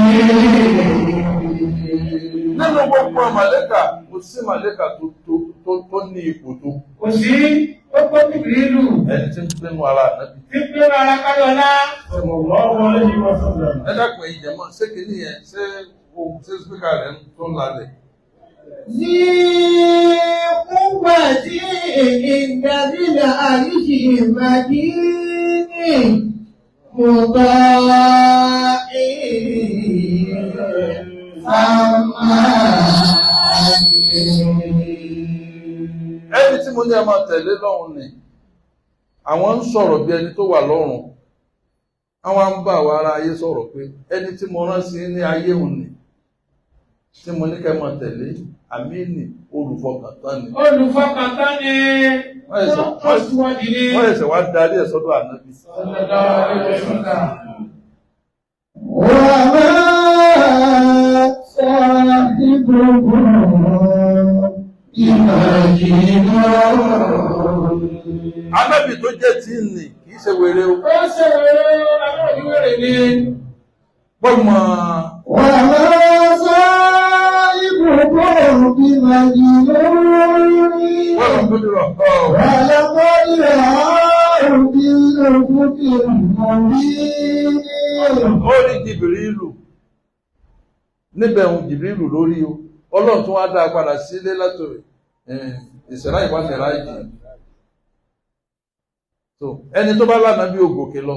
Nínú gbogbo màlẹ́kà, kò sí màlẹ́kà tó ní ipò tó. Kò sí, ó kó Jìbìrìlù. Ẹni tí ń gbénu ara ànábì. Tí ń gbénu ara Káyọ̀lá. Ẹ dákun ẹ̀yin jẹ̀mọ́, ṣé kìíní yẹn, ṣé ohun ṣé spíkà rẹ̀ tó ń lalẹ̀? Zí kúwàtí ìdásílẹ̀ àríṣì màkínì. Mọ̀tọ́ Ẹni tí mo ní ẹ máa tẹ̀lé lọ́hùn ni, àwọn ń sọ̀rọ̀ bí ẹni tó wà lọ́run, àwọn ń bá àwọn ará ayé sọ̀rọ̀ pé ẹni tí mo rán sí ní ayé òun ni, tí mo ní kẹ́ máa tẹ̀lé, àmínì olùfọkàntán ni. Olùfọkàntán ni. Wọ́n ẹ̀sẹ̀ wá darí ẹ̀ sọ́dọ̀ ànábì. Wà máa sahibukum Ànábì tó jẹ́ tí ń nì kìí ṣe wèrè o. Ó ṣe wèrè o, àwọn òní wèrè ni. Bọ́mọ̀. Wà máa sahibukum bimajnun. Wọ́n lọ gbọ́dọ̀ rọ̀. Wà laqad ra'ahu bil-ufuqil mubin. Ó rí Jìbìrìlù. Níbẹ̀ òun Jìbìrìlù lórí o. Ọlọ́run tún wá dá a padà sílé látòrí ìṣẹ̀lá ìwà mìíràn yìí. So ẹni tó bá lànà bí ògòkè lọ,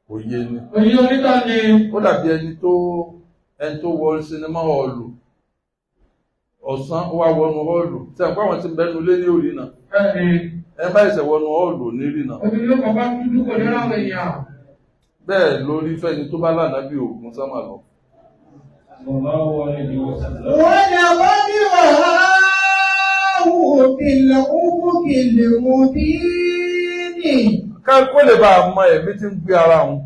kò yé ni. Òye onítọ̀ ni. Ó dàbí ẹni tó wọ sinimá ọ̀lù. Ọ̀sán ó wá wọnú ọ̀lù. Tí àpá àwọn tí ń bẹnu lé ní òrí náà. Ẹ bá ìṣẹ̀ wọnú ọ̀lù ní rí náà. Ojú ló kọ̀ bá dúdú kò ní ráwọn èèyàn. Bẹ́ẹ̀ lórí fẹ́ni tó bá lànà bí ògùn sámà lọ. ولقد رآه بالأفق المبين. Ká kó lè bá a mọ ẹ̀mí tí ń gbé ara òun,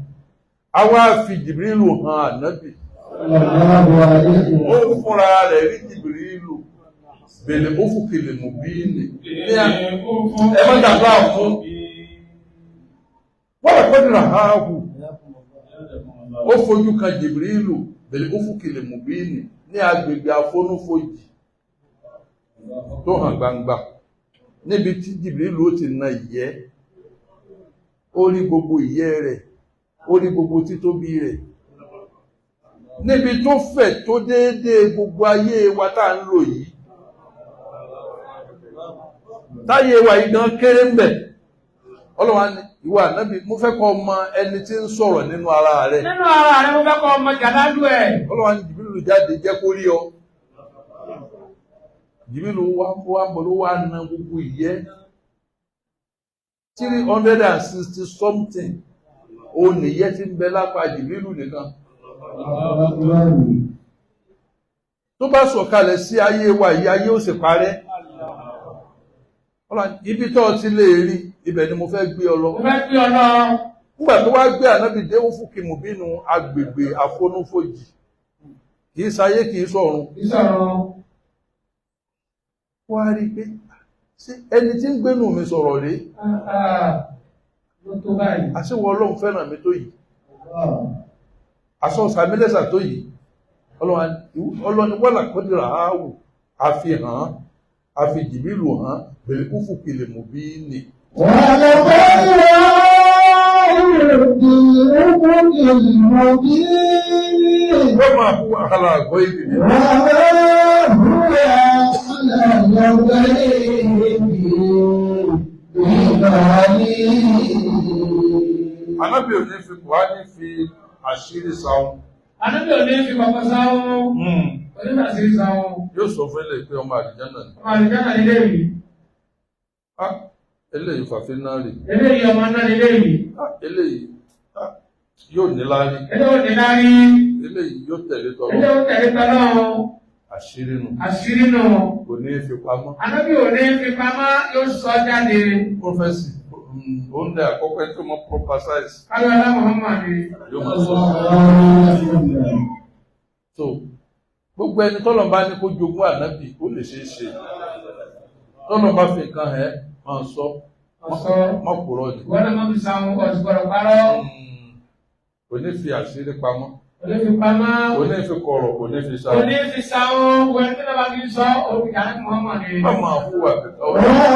a wá fi Jìbìrìlù hàn ànábì. Ó fúnra rẹ̀ rí Jìbìrìlù bèlè ó fòkèlè mú bí nì. Ẹ má dàgbà fún. Wọ́n lè kọ́dìrà háàhù. Ó fojú kan Jìbìrìlù bèlè ó fòkèlè mú bí nì ní agbègbè àfonúfojì tó hàn gbangba níbi tí Jìbìrìlù ó ti na ìyẹ́. Ó rí gbogbo ìyẹ́ rẹ̀, ó rí gbogbo títóbi rẹ̀ níbi tó fẹ̀ tó déédéé gbogbo ayé wa tá ń lò yìí. Táyé wa yìí gan kéré ń bẹ̀. Ọlọ́run á ní ìwọ ànábì, mo fẹ́ kọ́ mọ ẹni tí ń sọ̀rọ̀ nínú ara rẹ̀. Nínú ara rẹ̀ mo fẹ́ kọ́ ọmọ jàdádù ẹ̀. Ọlọ́run á ní Jìbìrìlù jáde jẹ́ kó rí ọ. Jìbìrìlù wá wá bọ̀ ló wá na gbogbo ìyẹ́. 360 something ó nìyẹ́ tí ń bẹ lápá Jìbìrìlù nìkan. Tó bá sọ̀kalẹ̀ sí ayé wa yìí, ayé ó sì parẹ́. Ibi tó ti lè rí, ibẹ̀ ni mo fẹ́ gbé ọ lọ. Mo fẹ́ gbé ọ lọ. Nígbà tó wá gbé ànábì dé Ufuk Mubinu agbègbè àfonúfojì. Kì í sayé kì í sọ̀run. Kì í sọ̀run. Wá rí pé ẹni tí ń gbénú mi sọ̀rọ̀ rèé. Ló tó báyìí. Àṣewọ Ọlọ́run fẹ́ràn mi tó yìí. Àṣọ sàmílẹ́sà tó yìí. Ọlọ́ni wọ́là kọ́dìrà áwù àfihàn àfi jìbìlù hàn bẹ̀rẹ̀ Ufuk Mubini. Wọ́lá kọ́dìrà áwù bẹ̀rẹ̀ Ufuk Mubini. Wọ́n máa hu àkàlà àgọ́ ibi mi. Wọ́n máa hu àkàlà àgọ́ ibi mi. Ànábì ò ní fi Kùránì fi àṣírí sáwọn. Ànábì ò ní fi kọ̀kọ̀ sáwọn. Onígbà àṣírí sáwọn. Yóò sọ fún ilé pé ọmọ àlìjánà ni. Ọmọ àlìjánà nílé yìí. Á eléyìí fàfin náà rè. Eléyìí ọmọ náà nílé yìí. Á eléyìí yóò ní láárí. Eléyìí ò ní láárí. Eléyìí yóò tẹ̀lé tọ́lọ́. Eléyìí ó tẹ̀lé tọ́lọ́. Àṣírí nù. Àṣírí nù. Kò ní fi pamọ́. Ànábì ò ní fi pamọ́ yóò sọ jáde. Prọfẹ̀sì òun ní àkọ́kọ́ tó mọ proper size. Káyọ̀lá Muhammad ni. Yóò máa sọ. So gbogbo ẹni tọ́lọ̀ bá ní kó jogún ànábì ó lè ṣeé ṣe. Tọ́lọ̀ bá fi nǹkan ẹ̀ máa sọ. Má kúrọ̀ ni. Wọ́n náà máa fi sáwọn ọ̀sùgbọ̀rọ̀ parọ́. Kò ní fi àṣírí pamọ́. Kò ní fi pamọ́. Kò ní fi kọ̀rọ̀, kò ní fi sáwọn. Kò ní fi sáwọn, wọ́n tí náà bá fi sọ òun ìyá ní Muhammad ni. Má máa hùwà bẹ̀tẹ̀ ọ̀rọ̀. Wà máa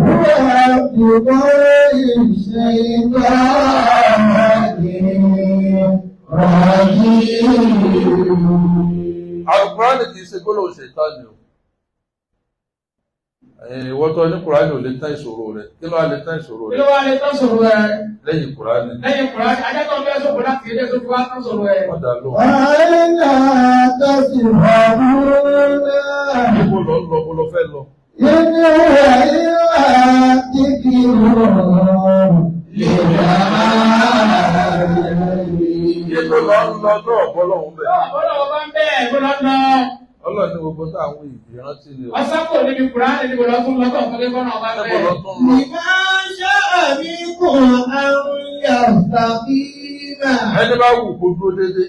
hùwà bìbọ́ ìṣe ìgbà Àlùkùránì kìí ṣe gbólóhùn ṣètánì o. Ìwọ tó ní Kùránì ò lè tán ìṣòro rẹ̀. Kí ló wá lè tán ìṣòro Kí rẹ̀? ló wá lè tán ìṣòro rẹ̀? Lẹ́yìn Kùránì. Lẹ́yìn Kùránì, ajẹ́kọ̀ọ́ fẹ́ sọ̀kò láti ilé tó fi wá tán ìṣòro rẹ̀. Wọ́n dà lóhùn. Àìlà tẹ̀sí ọ̀rọ̀ Níbo lọ ń lọ, bó lọ fẹ́ lọ? Inú ìlà kíkì rọrùn lè Níbo lọ ń lọ náà bọ́ lọ́hùn bẹ̀. Bọ́lá ọba ń bẹ́ẹ̀ bó lọ lọ. Ọlọ́run ní gbogbo táwọn ìrántí ni o. Ọ̀sán kò níbi Kùránì níbo lọ tún lọ́tọ̀ fún lẹ́kọ̀ọ́ ọba Níbo bẹ́ẹ̀. lọ tún lọ? Ẹni bá wù kó dúró déédéé.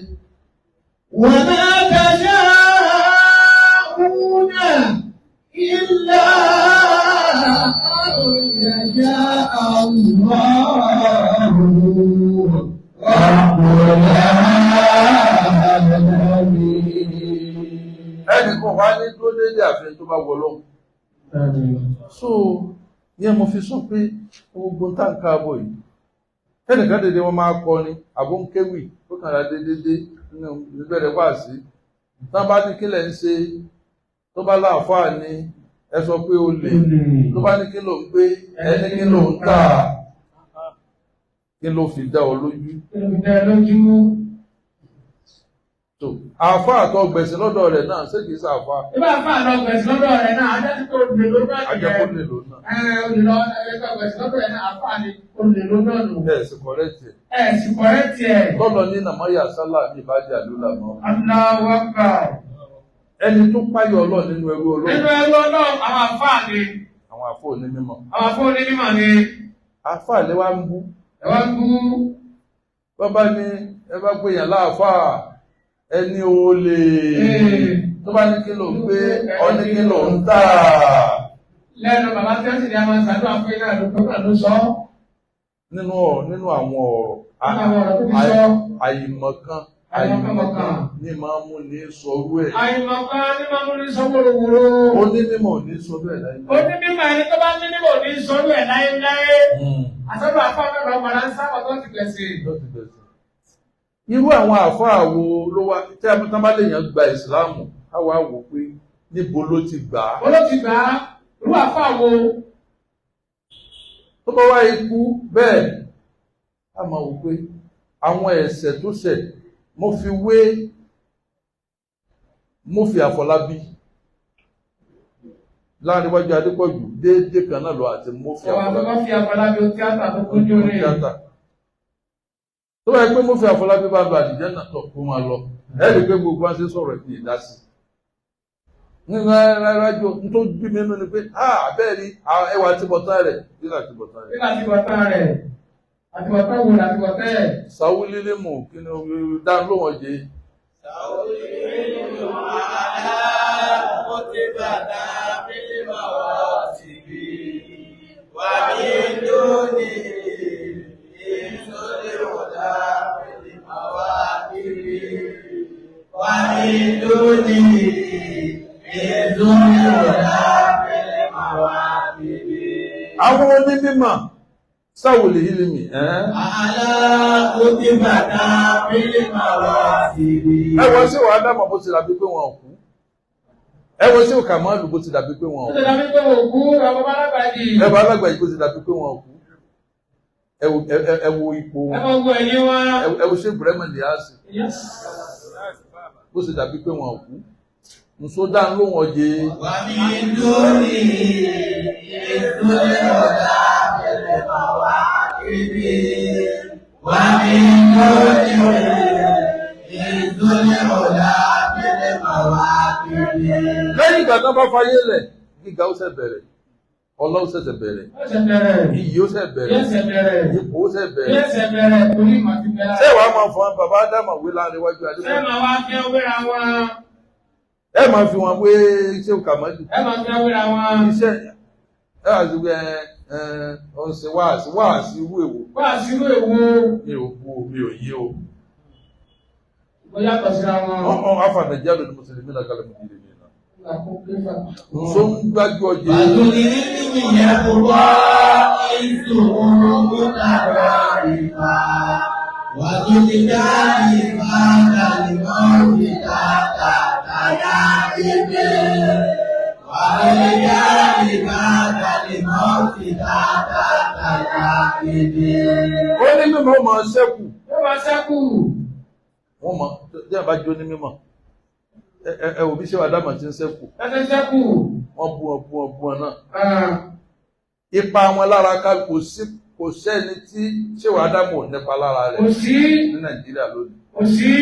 وما تشاءون إلا أن يشاء الله رب العالمين. Ẹnì kan wá ní dúró déédéé àfihàn tó bá wọ lọ́hùn. So, yẹn mo fi sọ pé gbogbo tá n káàbọ̀ yìí. Ẹnìkan dédé wọn máa kọrin, àbó ń kéwì, ó kàn ra dédédé nínú ìbẹ̀rẹ̀ wá sí. Tá bá ní kílẹ̀ ń ṣe, tó bá láàfáà ni, ẹ sọ pé ó lè. Tó bá ní kí ló ń gbé, ẹni kí ló ń tà. Kí ló fi dá ọ lójú? Kí ló fi dá ẹ lójú? So, àáfáà tó gbẹ̀sìn lọ́dọ̀ rẹ̀ náà ṣé kìí ṣàáfáà? Ibà fà lọ gbẹ̀sìn lọ́dọ̀ rẹ̀ náà, ajá tí kò lè ló náà nìyẹn. Ajẹ́kó lè lò náà. Ẹ olè lọ ẹgbẹ́ gbẹ̀sìn lọ́dọ̀ rẹ̀ náà, àfáà ni olè ló náà nù. Ẹ sì kọ̀rẹ́tì ẹ̀. Ẹ sì kọ̀rẹ́tì ẹ̀. Lọ́lọ́ ní Nàmáyà Sálà ní ìbájá ló lànà. Allahu Akbar. Ẹni tó páyọ̀ Ọlọ́run nínú ẹrú Nínú Ọlọ́run. ẹrú Ọlọ́run, àwọn àfáà ni. Àwọn àfáà onímọ̀. Àwọn àfáà onímọ̀ ni. Àfáà lè wá ń bú. Ẹ wá ń bú. Bọ́bá ní ẹ bá pè yàn láàfáà ẹni olè. Tó bá ní kí ló ń gbé, ọ ní kí ló ń tà. Lẹ́nu bàbá tí ó sì ní a máa ṣàdúrà fún iná àdúgbò náà ló sọ. Nínú àwọn ọ̀rọ̀ Nínú àwọn ọ̀rọ̀ tó ti sọ. àìmọ̀kan Àìmọ̀kan ní máa mú ní sọrú ẹ̀. Àìmọ̀kan ní máa mú ní sọ wóróworó. Onímọ̀ ò ní sọ bẹ́ẹ̀ láyé. Onímọ̀ ẹni tó bá ní nímọ̀ ò ní sọrú ẹ̀ láéláé. Àsọdọ̀ àfáà náà lọ padà ń sábà tó ti gbẹ̀sìn. Irú àwọn àfáà wo ló wá tí a bá lè yàn gba ìsìláàmù á wá wò pé níbo ló ti gbà á. Ó ló ti gbà á, irú àfáà wo? Tó bá wá ikú bẹ́ẹ̀ á máa wò pé àwọn ẹ̀ṣẹ̀ tó ṣẹ̀ mo fi wé Murphy Àfọlábí láàrin iwájú Adépọ̀jù déédéé kan náà lọ àti Murphy Ọ̀wà tó Àfọlábí. bá fi Àfọlábí ó tíátà tó kójú rẹ̀. Tíátà. Tó bá yẹ pé Murphy Àfọlábí bá lọ àdìjẹ́ náà tó kó máa lọ. Ẹ rí i pé gbogbo wa ṣe sọ̀rọ̀ ìpín ìdásí. Nínú ẹ̀rájú tó bí mi nínú ni pé bẹ́ẹ̀ ni ẹwà àti bọ̀tán rẹ̀ nígbà àti bọ̀tán rẹ̀. Nígbà tí bọ̀tán rẹ̀ àti bọ̀tán wo àti bọ̀tán ẹ̀. Sàwúlí lè mú kí ni dáhùn ló wọ̀n jẹ́. Sàwúlí lè mú àlá ó ti bàtà mímọ́ síbi wà ní lónìí ìsọ̀lẹ̀ wọ̀dà mímọ́ wá kiri wà ní lónìí. Àwọn onímọ̀ sáwòlì ìlìmì ẹwọ́n sí wà dámọ̀ bó ti dàbí pé wọn kú, ẹwọ́n sí Kàmálù bó ti dàbí pé wọn kú, ẹwọ́n alágbàjì bó ti dàbí pé wọn kú, ẹ wo ipò wọn, ẹ wo ṣe Ibrahim Níyàsì bó ti dàbí pé wọn kú. Nso dá ló wọ́n jẹ́. Wà ní lórí ìtúlẹ̀ ọ̀dá pẹ̀lẹ̀ bàwá kiri. Wà ní lórí ìtúlẹ̀ ọ̀dá pẹ̀lẹ̀ bàwá kiri. Lẹ́yìn ìgbà tán bá fayé lẹ̀, gíga ó ṣẹ̀ bẹ̀rẹ̀, ọlá ó ṣẹ̀ṣẹ̀ bẹ̀rẹ̀, iyì ó ṣẹ̀ bẹ̀rẹ̀, ipò ó ṣẹ̀ bẹ̀rẹ̀. Ṣé wàá máa fọn bàbá Ádámà wé láàrin iwájú Adébọ̀lá? Ṣé màá wá fi ọwéra wọn? Ẹ máa fi wọn wé ṣé Kàmálù. Ẹ máa fi wọn wéra wọn. Iṣẹ́ ẹ wá sí ẹ ẹ ọ̀sẹ̀ wáàsí wáàsí irú èwo. Wáàsí irú èwo. Mi ò kú mi ò yé o. Ó yàtọ̀ síra wọn. Ọ̀hún afànàjẹ́ ló ní Mùsùlùmí náà kálẹ̀ mọ̀ nílé mi náà. Nso ń gbájú ọjọ́. Bàtúndì nínú ìyẹn kò wá ìṣòro kó tàbá ìfà. Wàtúndì dá ìfà kàlí mọ́ ìta tàtà. Ó ní mímọ̀ máa ṣẹ́kù. Ó máa ṣẹ́kù. Wọ́n mọ̀ tí a bá jó ní mímọ̀. Ẹ wò bí ṣé wà dámà tí ń ṣẹ́kù. Ẹ ti ṣẹ́kù. Wọ́n bú wọn bú wọn bú wọn náà. Ipa wọn lára ká kò sí kò sẹ́ni tí ṣé wà dámà ò nípa lára rẹ̀. Kò sí. Ní Nàìjíríà lónìí. Kò sí.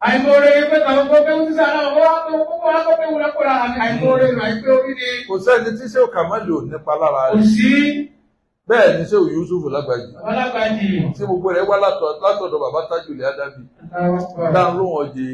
Àìmọ̀re pé tàbí kó pé ń sára ọwọ́ kó wá kó pé wúlọ́ kóra àìmọ̀re rẹ̀ àìpé orí ni. Kò sẹ́ni tí ṣé Kàmálù ò nípa lára rẹ̀. Kò sí. Bẹ́ẹ̀ ni ṣé Yusuf Lágbàjì. Lágbàjì. Tí gbogbo rẹ̀ wá látọ̀dọ̀ bàbá Tájùlẹ̀ Ádámì. Dáhùn ló wọ̀n jẹ.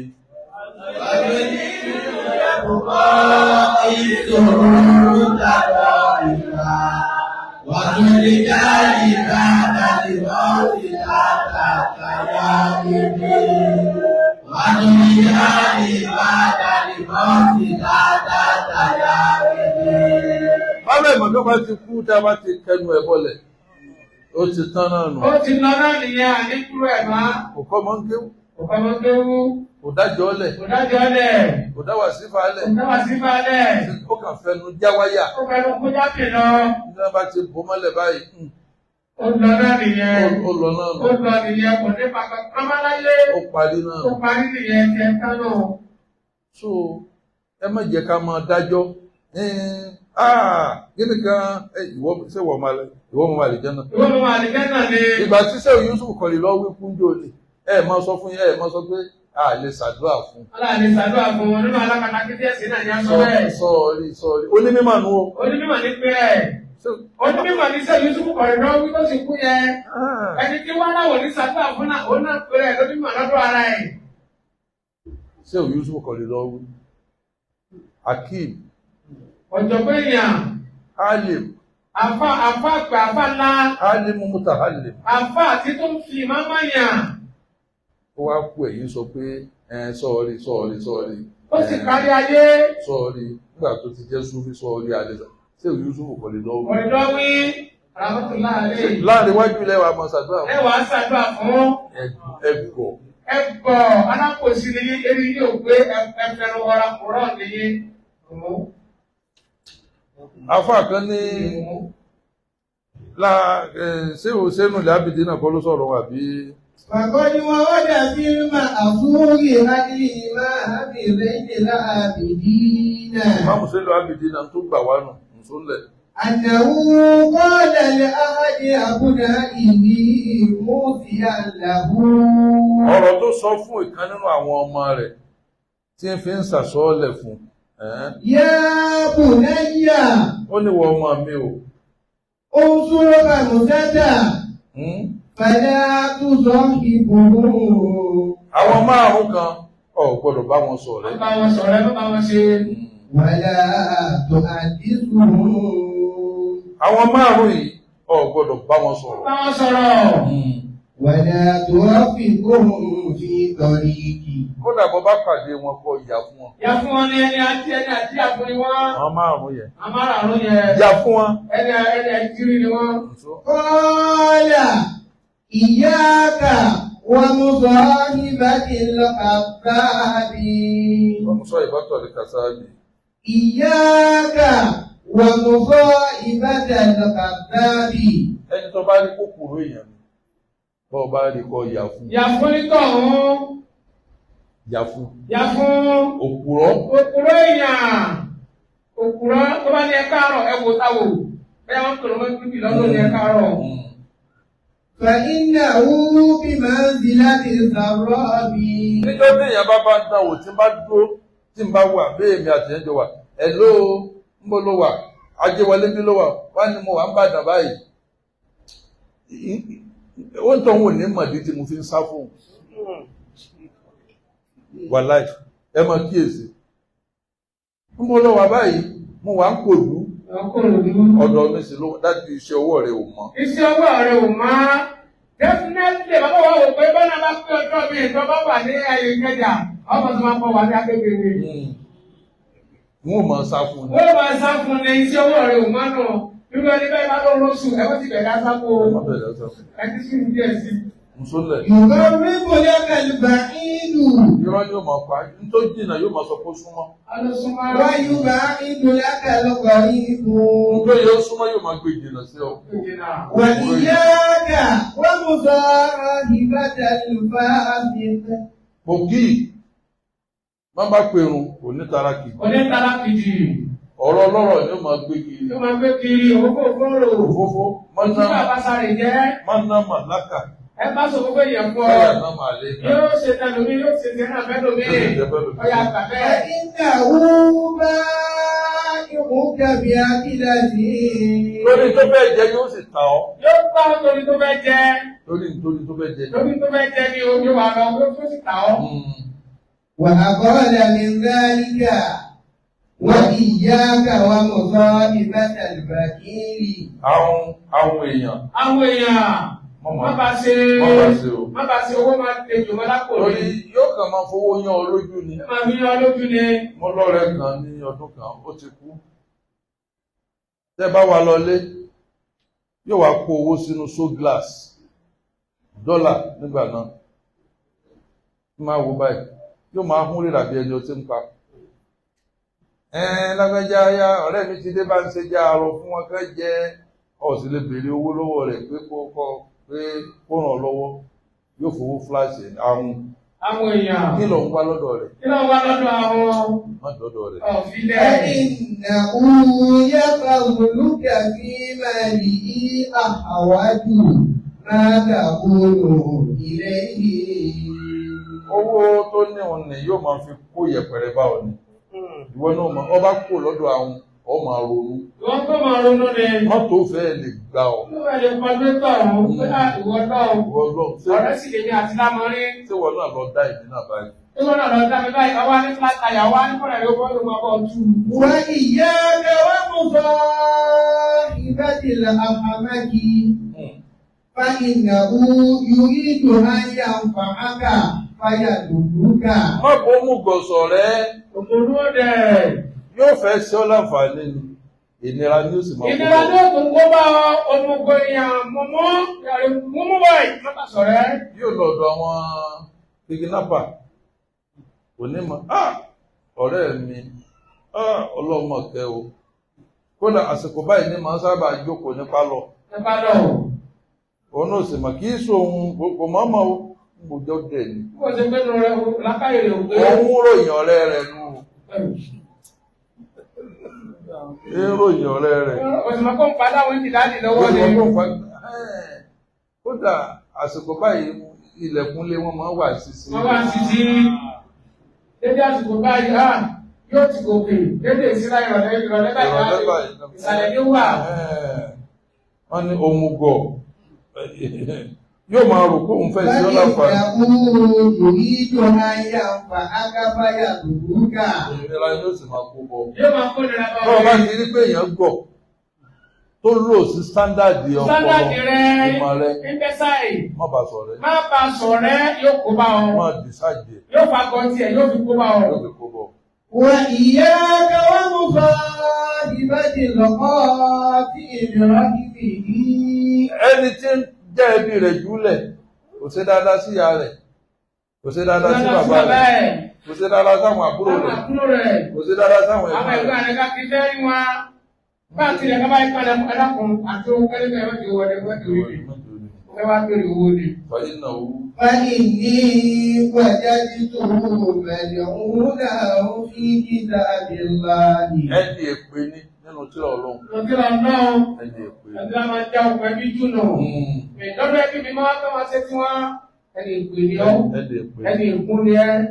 Bálẹ̀ ìmọ̀ká bá ti kú tá a bá ti kẹnu ẹ̀ bọ́lẹ̀, ó ti tán náà nù. Ó ti lọ náà nìyẹn àníkúrò ẹ̀ máa. Kò kọ́ mọ́ ń kéwú. Kò kọ́ mọ́ ń kéwú. Kò dájọ́ lẹ̀. Kò dájọ́ lẹ̀. Kò dá wàsífà lẹ̀. Kò dá wàsífà lẹ̀. Ó kàn fẹnu já wáyà. Ó fẹnu kó jáde lọ. Ní wọ́n bá ti bò mọ́lẹ̀ báyìí. Ó lọ náà nìyẹn. Ó lọ náà nù. Ó lọ nìyẹn kò ní pàpà kọ́mọ́láyé. Ó parí náà. Ó parí nìyẹn tiẹ̀ kánò. So ẹ má jẹ́ ká máa dájọ́. Gíní kan ìwọ ṣé ìwọ máa lè jẹ́ náà. Ìwọ máa lè jẹ́ náà ni. Ìgbà tí sẹ́wọ̀n Yusuf kọ̀lì lọ wí kúnjó ni ẹ máa sọ fún yín ẹ máa sọ pé a lè ṣàdúrà fún. A lè ṣàdúrà fún wọn nínú alákatakí díẹ̀ sí náà ní aṣọ bẹ́ẹ̀. Sọ̀rí sọ̀rí onímọ̀ nu o. Onímọ̀ ní pé ẹ̀. Onímọ̀ ní sẹ́wọ̀n Yusuf kọ̀lì lọ wí tó sì kú yẹn. Ẹni tí wọ́n láwọ̀ ní ṣàdúrà fún náà òun náà pé ẹ̀ lónímọ̀ lọ́dọ̀ ara ẹ̀. Sẹ́wọ̀n Yusuf kọ̀lì lọ wí. Akeem. Ọ̀jọ̀gbọ́n èèyàn. Alim. Àfá àfá àgbà àfá ńlá. Alim mutahalim. Àfá àti tó ń fi ìmámá yàn. Ó wá kú ẹ̀yìn sọ pé ẹ sọ́ọ̀rì sọ́ọ̀rì sọ́ọ̀rì. Ó sì kárí ayé. Sọ́ọ̀rì nígbà tó ti jẹ́ Súfí sọ́ọ̀rì àlejò. Ṣé Yusuf kò lè lọ́wọ́? Kò lè lọ́wọ́ Rahmatullahi alayhi. Láàrin iwájú ilẹ̀ wa máa ṣàdúrà fún. Ẹ wàá ṣàdúrà fún. Ẹ̀gọ̀. Ẹ̀gọ̀ alákòóso ni eré yóò gbé ẹfẹ̀rún ọ̀rá kúrọ̀ nìyí. Àfáà kan ní ṣé o ṣe nù lábìdí náà kọ́ ló sọ̀rọ̀ wà bí. Fàkọ́ni wọn ó dàbí máa àfúrì àdìmá àbìrẹ́jì láàbìdí náà. Máàmù ṣe lọ àbìdí náà tó gbà wá nù nsúlẹ̀. Ànàwó kọ́lá lè áhàdì àbúdá ìní mú sí àlàbù. Ọ̀rọ̀ tó sọ fún ìkan nínú àwọn ọmọ rẹ̀ tí ń fi ń sàsọ́ọ̀lẹ̀ fún يا بني Ó ní wọ ọmọ mi o. انصر خمسة فلا تصاحبهم. Àwọn márùn kan ò gbọ́dọ̀ bá wọn ṣọ̀rẹ́. Má bá wọn ṣọ̀rẹ́, má bá wọn ṣe. ولا تحدثهم. Àwọn márùn yìí ò gbọ́dọ̀ bá wọn Má sọ̀rọ̀. bá wọn sọ̀rọ̀. ولا ترافقهم في طريق. Kódà bó bá pàdé wọn kó yà fún wọn. Yà fún wọn ní ẹni àti ẹni àti àfún ni wọ́n. Àwọn márùn yẹn. Amárààrún yẹn. Yà fún wọn. Ẹni ẹni ẹjírí ni wọ́n. قال إياك ومصاحبة الكذاب. Wọ́n sọ ìbátọ̀ lè kàsáàbì. إياك ومصاحبة الكذاب. Ẹni tó bá rí kòkòrò èèyàn ni. Bọ́ bá rí kó yà fún. Yà fún nítọ̀hún. Yà fún. Yà fún. Òpùrọ́. Òpùrọ́ èèyàn. Òpùrọ́ tó bá ní ẹ káàárọ̀ ẹ wò táwò. Bẹ́ẹ̀ wọ́n kèrò mọ́ bíbí lọ́dún ní ẹ káàárọ̀. فإنه بمنزلة السراب. Níjọ́ tí èèyàn bá bá ń dánwò tí ń bá dúró tí ń bá wà bí èmi àti ẹ̀jọ̀ wà. Hello, ń bọ́ ló wà? Ajéwọlé bí ló wà? Wá ní mo wà ń bàdàn báyìí. Ó ń tọ́hún ní mọ̀dí tí mo fi ń sá fún un. Wàláì, ẹ máa kíyèsí. Ń bọ́ ló wà báyìí, mo wà ń kòlú. Ọ̀dọ̀ mi sì ló dájú iṣẹ́ ọwọ́ rẹ̀ ò mọ́. Iṣẹ́ ọwọ́ rẹ̀ ò máa. Definitely, bàbá wa wò pé bọ́lá bá pé ọjọ́ mi ìtọ́ bá wà ní ayé Ìkẹjà, ọmọ tó máa kọ́ wà ní agbègbè mi. Wọ́n máa sá fún un. Wọ́n máa sá fún ni iṣẹ́ ọwọ́ rẹ̀ ò máa nù. Irú ẹni bẹ́ẹ̀ bá lọ lóṣù, ẹ̀wọ́n ti bẹ̀rẹ̀ asáko. Ẹ ti sùn díẹ̀ sí. Nsúlẹ̀. يقرب لك البعيد. Irọ́ yóò máa pa, ní tó jìnnà yóò máa sọ pé ó súnmọ́. Alósúnmọ́. ويبعد لك القريب. Tó yẹ ó súnmọ́ yóò máa gbé jìnnà sí ọ. وإياك ومصاحبة الفاسق. Ògì, má bá pèrun, kò ní tara kì. Onítara kìjì. Ọ̀rọ̀ ọlọ́rọ̀ ni ó máa gbé kiri. Yóò máa gbé kiri òfófó fóró. Òfófó, Òtún bàbá sáré jẹ́. mọ́nà màláka, Ẹ bá sọ gbogbo èèyàn fún ọ. káyà náà máa lé ká. Yóò ṣe tẹlomi, yóò ṣe tẹ náà fẹ́lómi. Yóò ṣe tẹ fẹ́lómi. Ọya gbà bẹ́ẹ̀. فإنه بائعك بعقلته. Lórí tó fẹ́ jẹ yóò sì tà ọ́. Yóò bá torí tó fẹ́ jẹ. Lórí nítorí tó fẹ́ jẹ. Lórí tó fẹ́ jẹ ni ojú wa lọ, yóò tó sì tà ọ́. وأقل من ذلك وإياك ومصاحبة البخيل. Àwọn èèyàn. Àwọn èèyàn má bá ṣe Má bá ṣe o. má bá ṣe owó máa tejò mọ́ lápò Torí ní. yóò kàn máa fowó yán ọ lójú ni. Ẹ máa fi yan lójú ni. Mo lọ́rẹ̀ẹ́ kan ní ọdún kan, ó ti kú. Tẹ́ bá wa lọlé, yóò wá kó owó sínú show glass dọ́là nígbà náà. Máa wo báyìí, yóò máa hún rírà bí ẹni ọtí ń pa. Ẹn lágbájá ya ọ̀rẹ́ mi ti dé bá ń ṣe já arọ fún wọn kẹ́ jẹ́ ọ̀ sì lè béèrè owó lọ́wọ́ rẹ̀ pé kó kọ́ pé kó ràn ọ́ lọ́wọ́ yóò fowó fúláṣì ahun. Àwọn èèyàn. Kí ló ń wá lọ́dọ̀ rẹ̀? Kí ló ń wá lọ́dọ̀ àwọn Má dọ́dọ̀ rẹ̀. ọ̀fílẹ̀? فإنه يقولك في ماله أحوج ما تقول إليه. Owó tó ní òun ni yóò máa fi kó yẹ̀pẹ̀rẹ̀ bá ọ ni. Ìwọ náà mọ̀, ọba kò lọ́dọ̀ àwọn ọ máa ronú. Wọ́n tó máa ronú ni. Mọ́tò fẹ́ lè gbà ọ́. Ló fẹ́ lè kọjú tọ̀ ọ̀hún pé á ìwọ náà. Ìwọ lọ ṣé Ọ̀rẹ́ sì lè ní àti lámọ́rí. ṣé ìwọ náà lọ dá ìdí náà báyìí? Tó lọ́nà lọ dá mi báyìí, ọwọ́ ní flat tire, ọwọ́ ní kọ́lẹ̀ yóò bọ́ ló máa bọ̀ tú. وإياك ومصاحبة الأحمق فإنه يريد أن ينفعك فيضرك. Má bó mú gọ̀sọ̀ rẹ, Òkòrò ọ̀dẹ̀. yóò fẹ́ ṣe ọ́ láǹfààní ni. Ìnira ni ó sì máa kó Ìnira bọ̀. ló kún kó bá ọmọgbọ èèyàn mọ́mọ́ mọ́mọ́ báyìí má bà sọ̀rẹ́. Yóò lọ ọ̀dọ̀ àwọn kidnapper. Kò ní mọ̀, ah! Ọ̀rẹ́ mi, ah! Ọlọ́mọ kẹ́ o. Kódà àsìkò báyìí ní màá sábà jókòó ní pálọ̀. Ẹ bá lọ. Òun náà sì mọ̀ kì í sóhun kò mọ́mọ́ o. Mo jọ dẹ̀ ni. Bí wọ́n ṣe gbé nu rẹ̀ lákàyè rẹ̀ ò gbé. Òun ròyìn ọ̀rẹ́ rẹ̀ nù. Ń ròyìn ọ̀rẹ́ rẹ̀. Òṣùmọ̀ kó ń pa láwọn ìdílé lọ́wọ́ ni. Kódà àsìkò báyìí ilẹ̀kùnlé wọn máa wà sísí. Wọ́n wá sí sí. Dédé àsìkò báyìí, ah! Yóò ti gòkè dédé ìsílá ìrọ̀lẹ́ ìrọ̀lẹ́ Ìrọ̀lẹ́ báyìí báyìí. ìsàlẹ̀ ní wà. Wọ́n ní òmùgọ̀ yóò máa rò pé òun fẹ́ sí ọlọ́pàá. يريد أن ينفعك فيضرك. Ìnira yóò sì máa kó bọ̀. Yóò máa kó nira bá Bọ́ọ̀ bá ti rí pé èèyàn gọ̀ tó lò sí sítándàdì ọpọlọ Sándàdì rẹ̀ ìmọ̀ rẹ̀ ìgbẹ́sáì má bàa sọ̀rẹ́ má ba sọ̀rẹ́ yóò kó bá ọ. má dìsáàjì ẹ̀ Yóò fa gan tiẹ̀ yóò fi kó bá ọ. yóò fi kó bọ̀. وإياك ومصاحبة القاتل برحمه. Ẹni tí ń jẹ́ ẹbí rẹ̀ júlẹ̀ kò ṣe dáadáa sí ìyá rẹ̀, kò ṣe dáadáa sí bàbá rẹ̀, kò ṣe dáadáa sáwọn àbúrò Àwọn rẹ̀, àbúrò rẹ̀. kò ṣe dáadáa sáwọn Àwọn ẹ̀gbọ́n ẹ̀gbọ́n rẹ̀. rẹ̀ káàkiri fẹ́ rí wọn. Bá a tilẹ̀ kábàá ìpàdé ẹ̀dákun àti ohun kẹ́lẹ́kẹ́ ẹ̀rọ ti wọlé wọ́n ti rí mi. Ó fẹ́ wá bèrè owó ni. Fàyín náà wú. فإني وجدته ملعونا في كتاب الله. Ẹni èpè ní nínú tírà Ọlọ́run. Lọ́kìlá náà Ẹni èpè ní. ẹ̀dá máa já okùn ẹbí jù nù. Ìdọ́dọ̀ ẹbí mi máa kọ́ máa ṣe tí wọ́n ẹni ìpè ní ọ́ Ẹni èpè ní. ẹni ìkún ni ẹ́.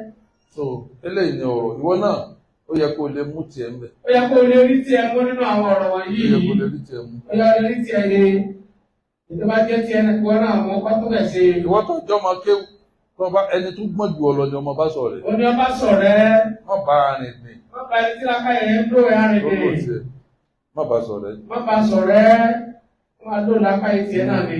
So eléyìí ni ọ̀rọ̀ ìwọ náà, ó yẹ kó o lè mú tiẹ̀ mbẹ̀. Ó yẹ kó o lè rí tiẹ̀ mú nínú àwọn ọ̀rọ̀ wọ̀nyí. Ó yẹ kó o lè rí tiẹ̀ mú. Ó yẹ kó o lè rí tiẹ̀ yé. Ìjọba jẹ́ tiẹ̀ ìwọ náà mú ọkọ tó bẹ̀ ṣe. Ìwọ tó jọ ọmọ kéwù tó bá ẹni tó gbọ́n jù ọ lọ ni ọmọ bá sọ̀rọ̀ rẹ̀. Ó ní ọba sọ̀rẹ́. Má bá a rìn ní Má ba ẹni tí láká yẹn ń lò ẹ́ lórí arìnrìn. tiẹ̀. Má bá a sọ̀rọ̀ rẹ̀. Má ba sọ̀rẹ́. Wọ́n á lò láká yẹn tiẹ̀ náà ni.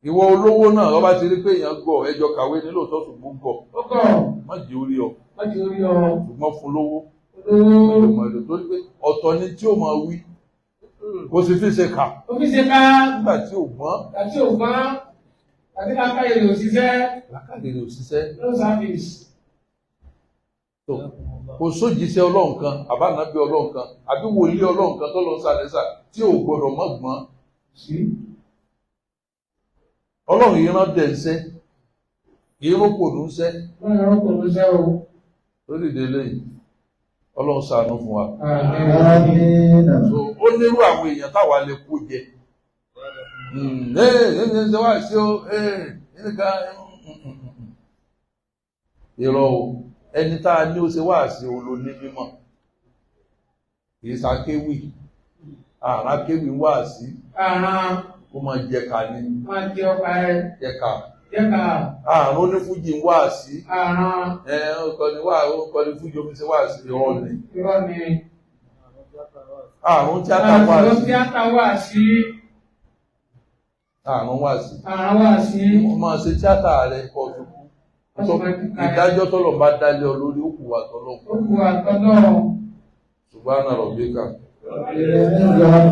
Ìwọ olówó náà ọba ti rí pé èèyàn gọ̀, ẹjọ́ kàwé ní lóòótọ́ ṣùgbọ́n gọ̀. Ó kọ̀ Má jẹ́ orí ọ, má ti rí ọ. ṣùgbọ́n fún lówó. Olówó. Ọmọ ìlú torí pé ọ̀tọ̀ ni tí ó máa wí. Kò sì fi ṣe kà. Ó fi ṣe ká Nígbà tí ò gbọ́n, àti ògbọ́n àti láká yẹn lò ṣiṣẹ́. làákàyè rẹ̀ ò ṣiṣẹ́. No service. Tó kò sójíṣẹ́ Ọlọ́run kan, àbánábí Ọlọ́run kan, àbí wòlíì Ọlọ́run kan tó lọ sàlẹ́sà tí ò gbọdọ̀ mọ́ gbọ́n. Sí. Ọlọ́run yìí rán dẹ̀ ń sẹ́, kì í rókò ló ń sẹ́. Wọ́n yọrọ kò ló ṣẹ́ o. Lórí ìdílé yìí, Ọlọ́run ṣàánú fún wa. آمين. So ó nírú àwọn èèyàn táwa lè kó jẹ. Ee ee ṣe wá sí o, ee nìkan irọ́ o, ẹni tá a ní ó ṣe wá sí o ló ní mímọ̀. Kì í ṣakéwì, àrà kéwì wá sí Àrùn kó máa jẹ ká ní máa jẹ ọkà ẹ jẹ ká. jẹ́ ká Àrùn onífújì ń wá sí. àrùn Ẹ ọkọ ni wá ọkọ ni fújì omi ṣe wá sí irọ́ ni. irọ́ ni. Àrùn tíátà wá Àrùn sí. tíátà wà sí. Àrùn wá sí. Àrùn wà sí. Wọ́n máa ṣe tíátà rẹ̀ kọ́ fi kú. Ìdájọ́ tọ́lọ̀ bá dálé ọ lórí òkú wa tọ́lọ̀. Ó kù àtọ́lọ́. Subhana rabbika. Ìrẹ̀lẹ̀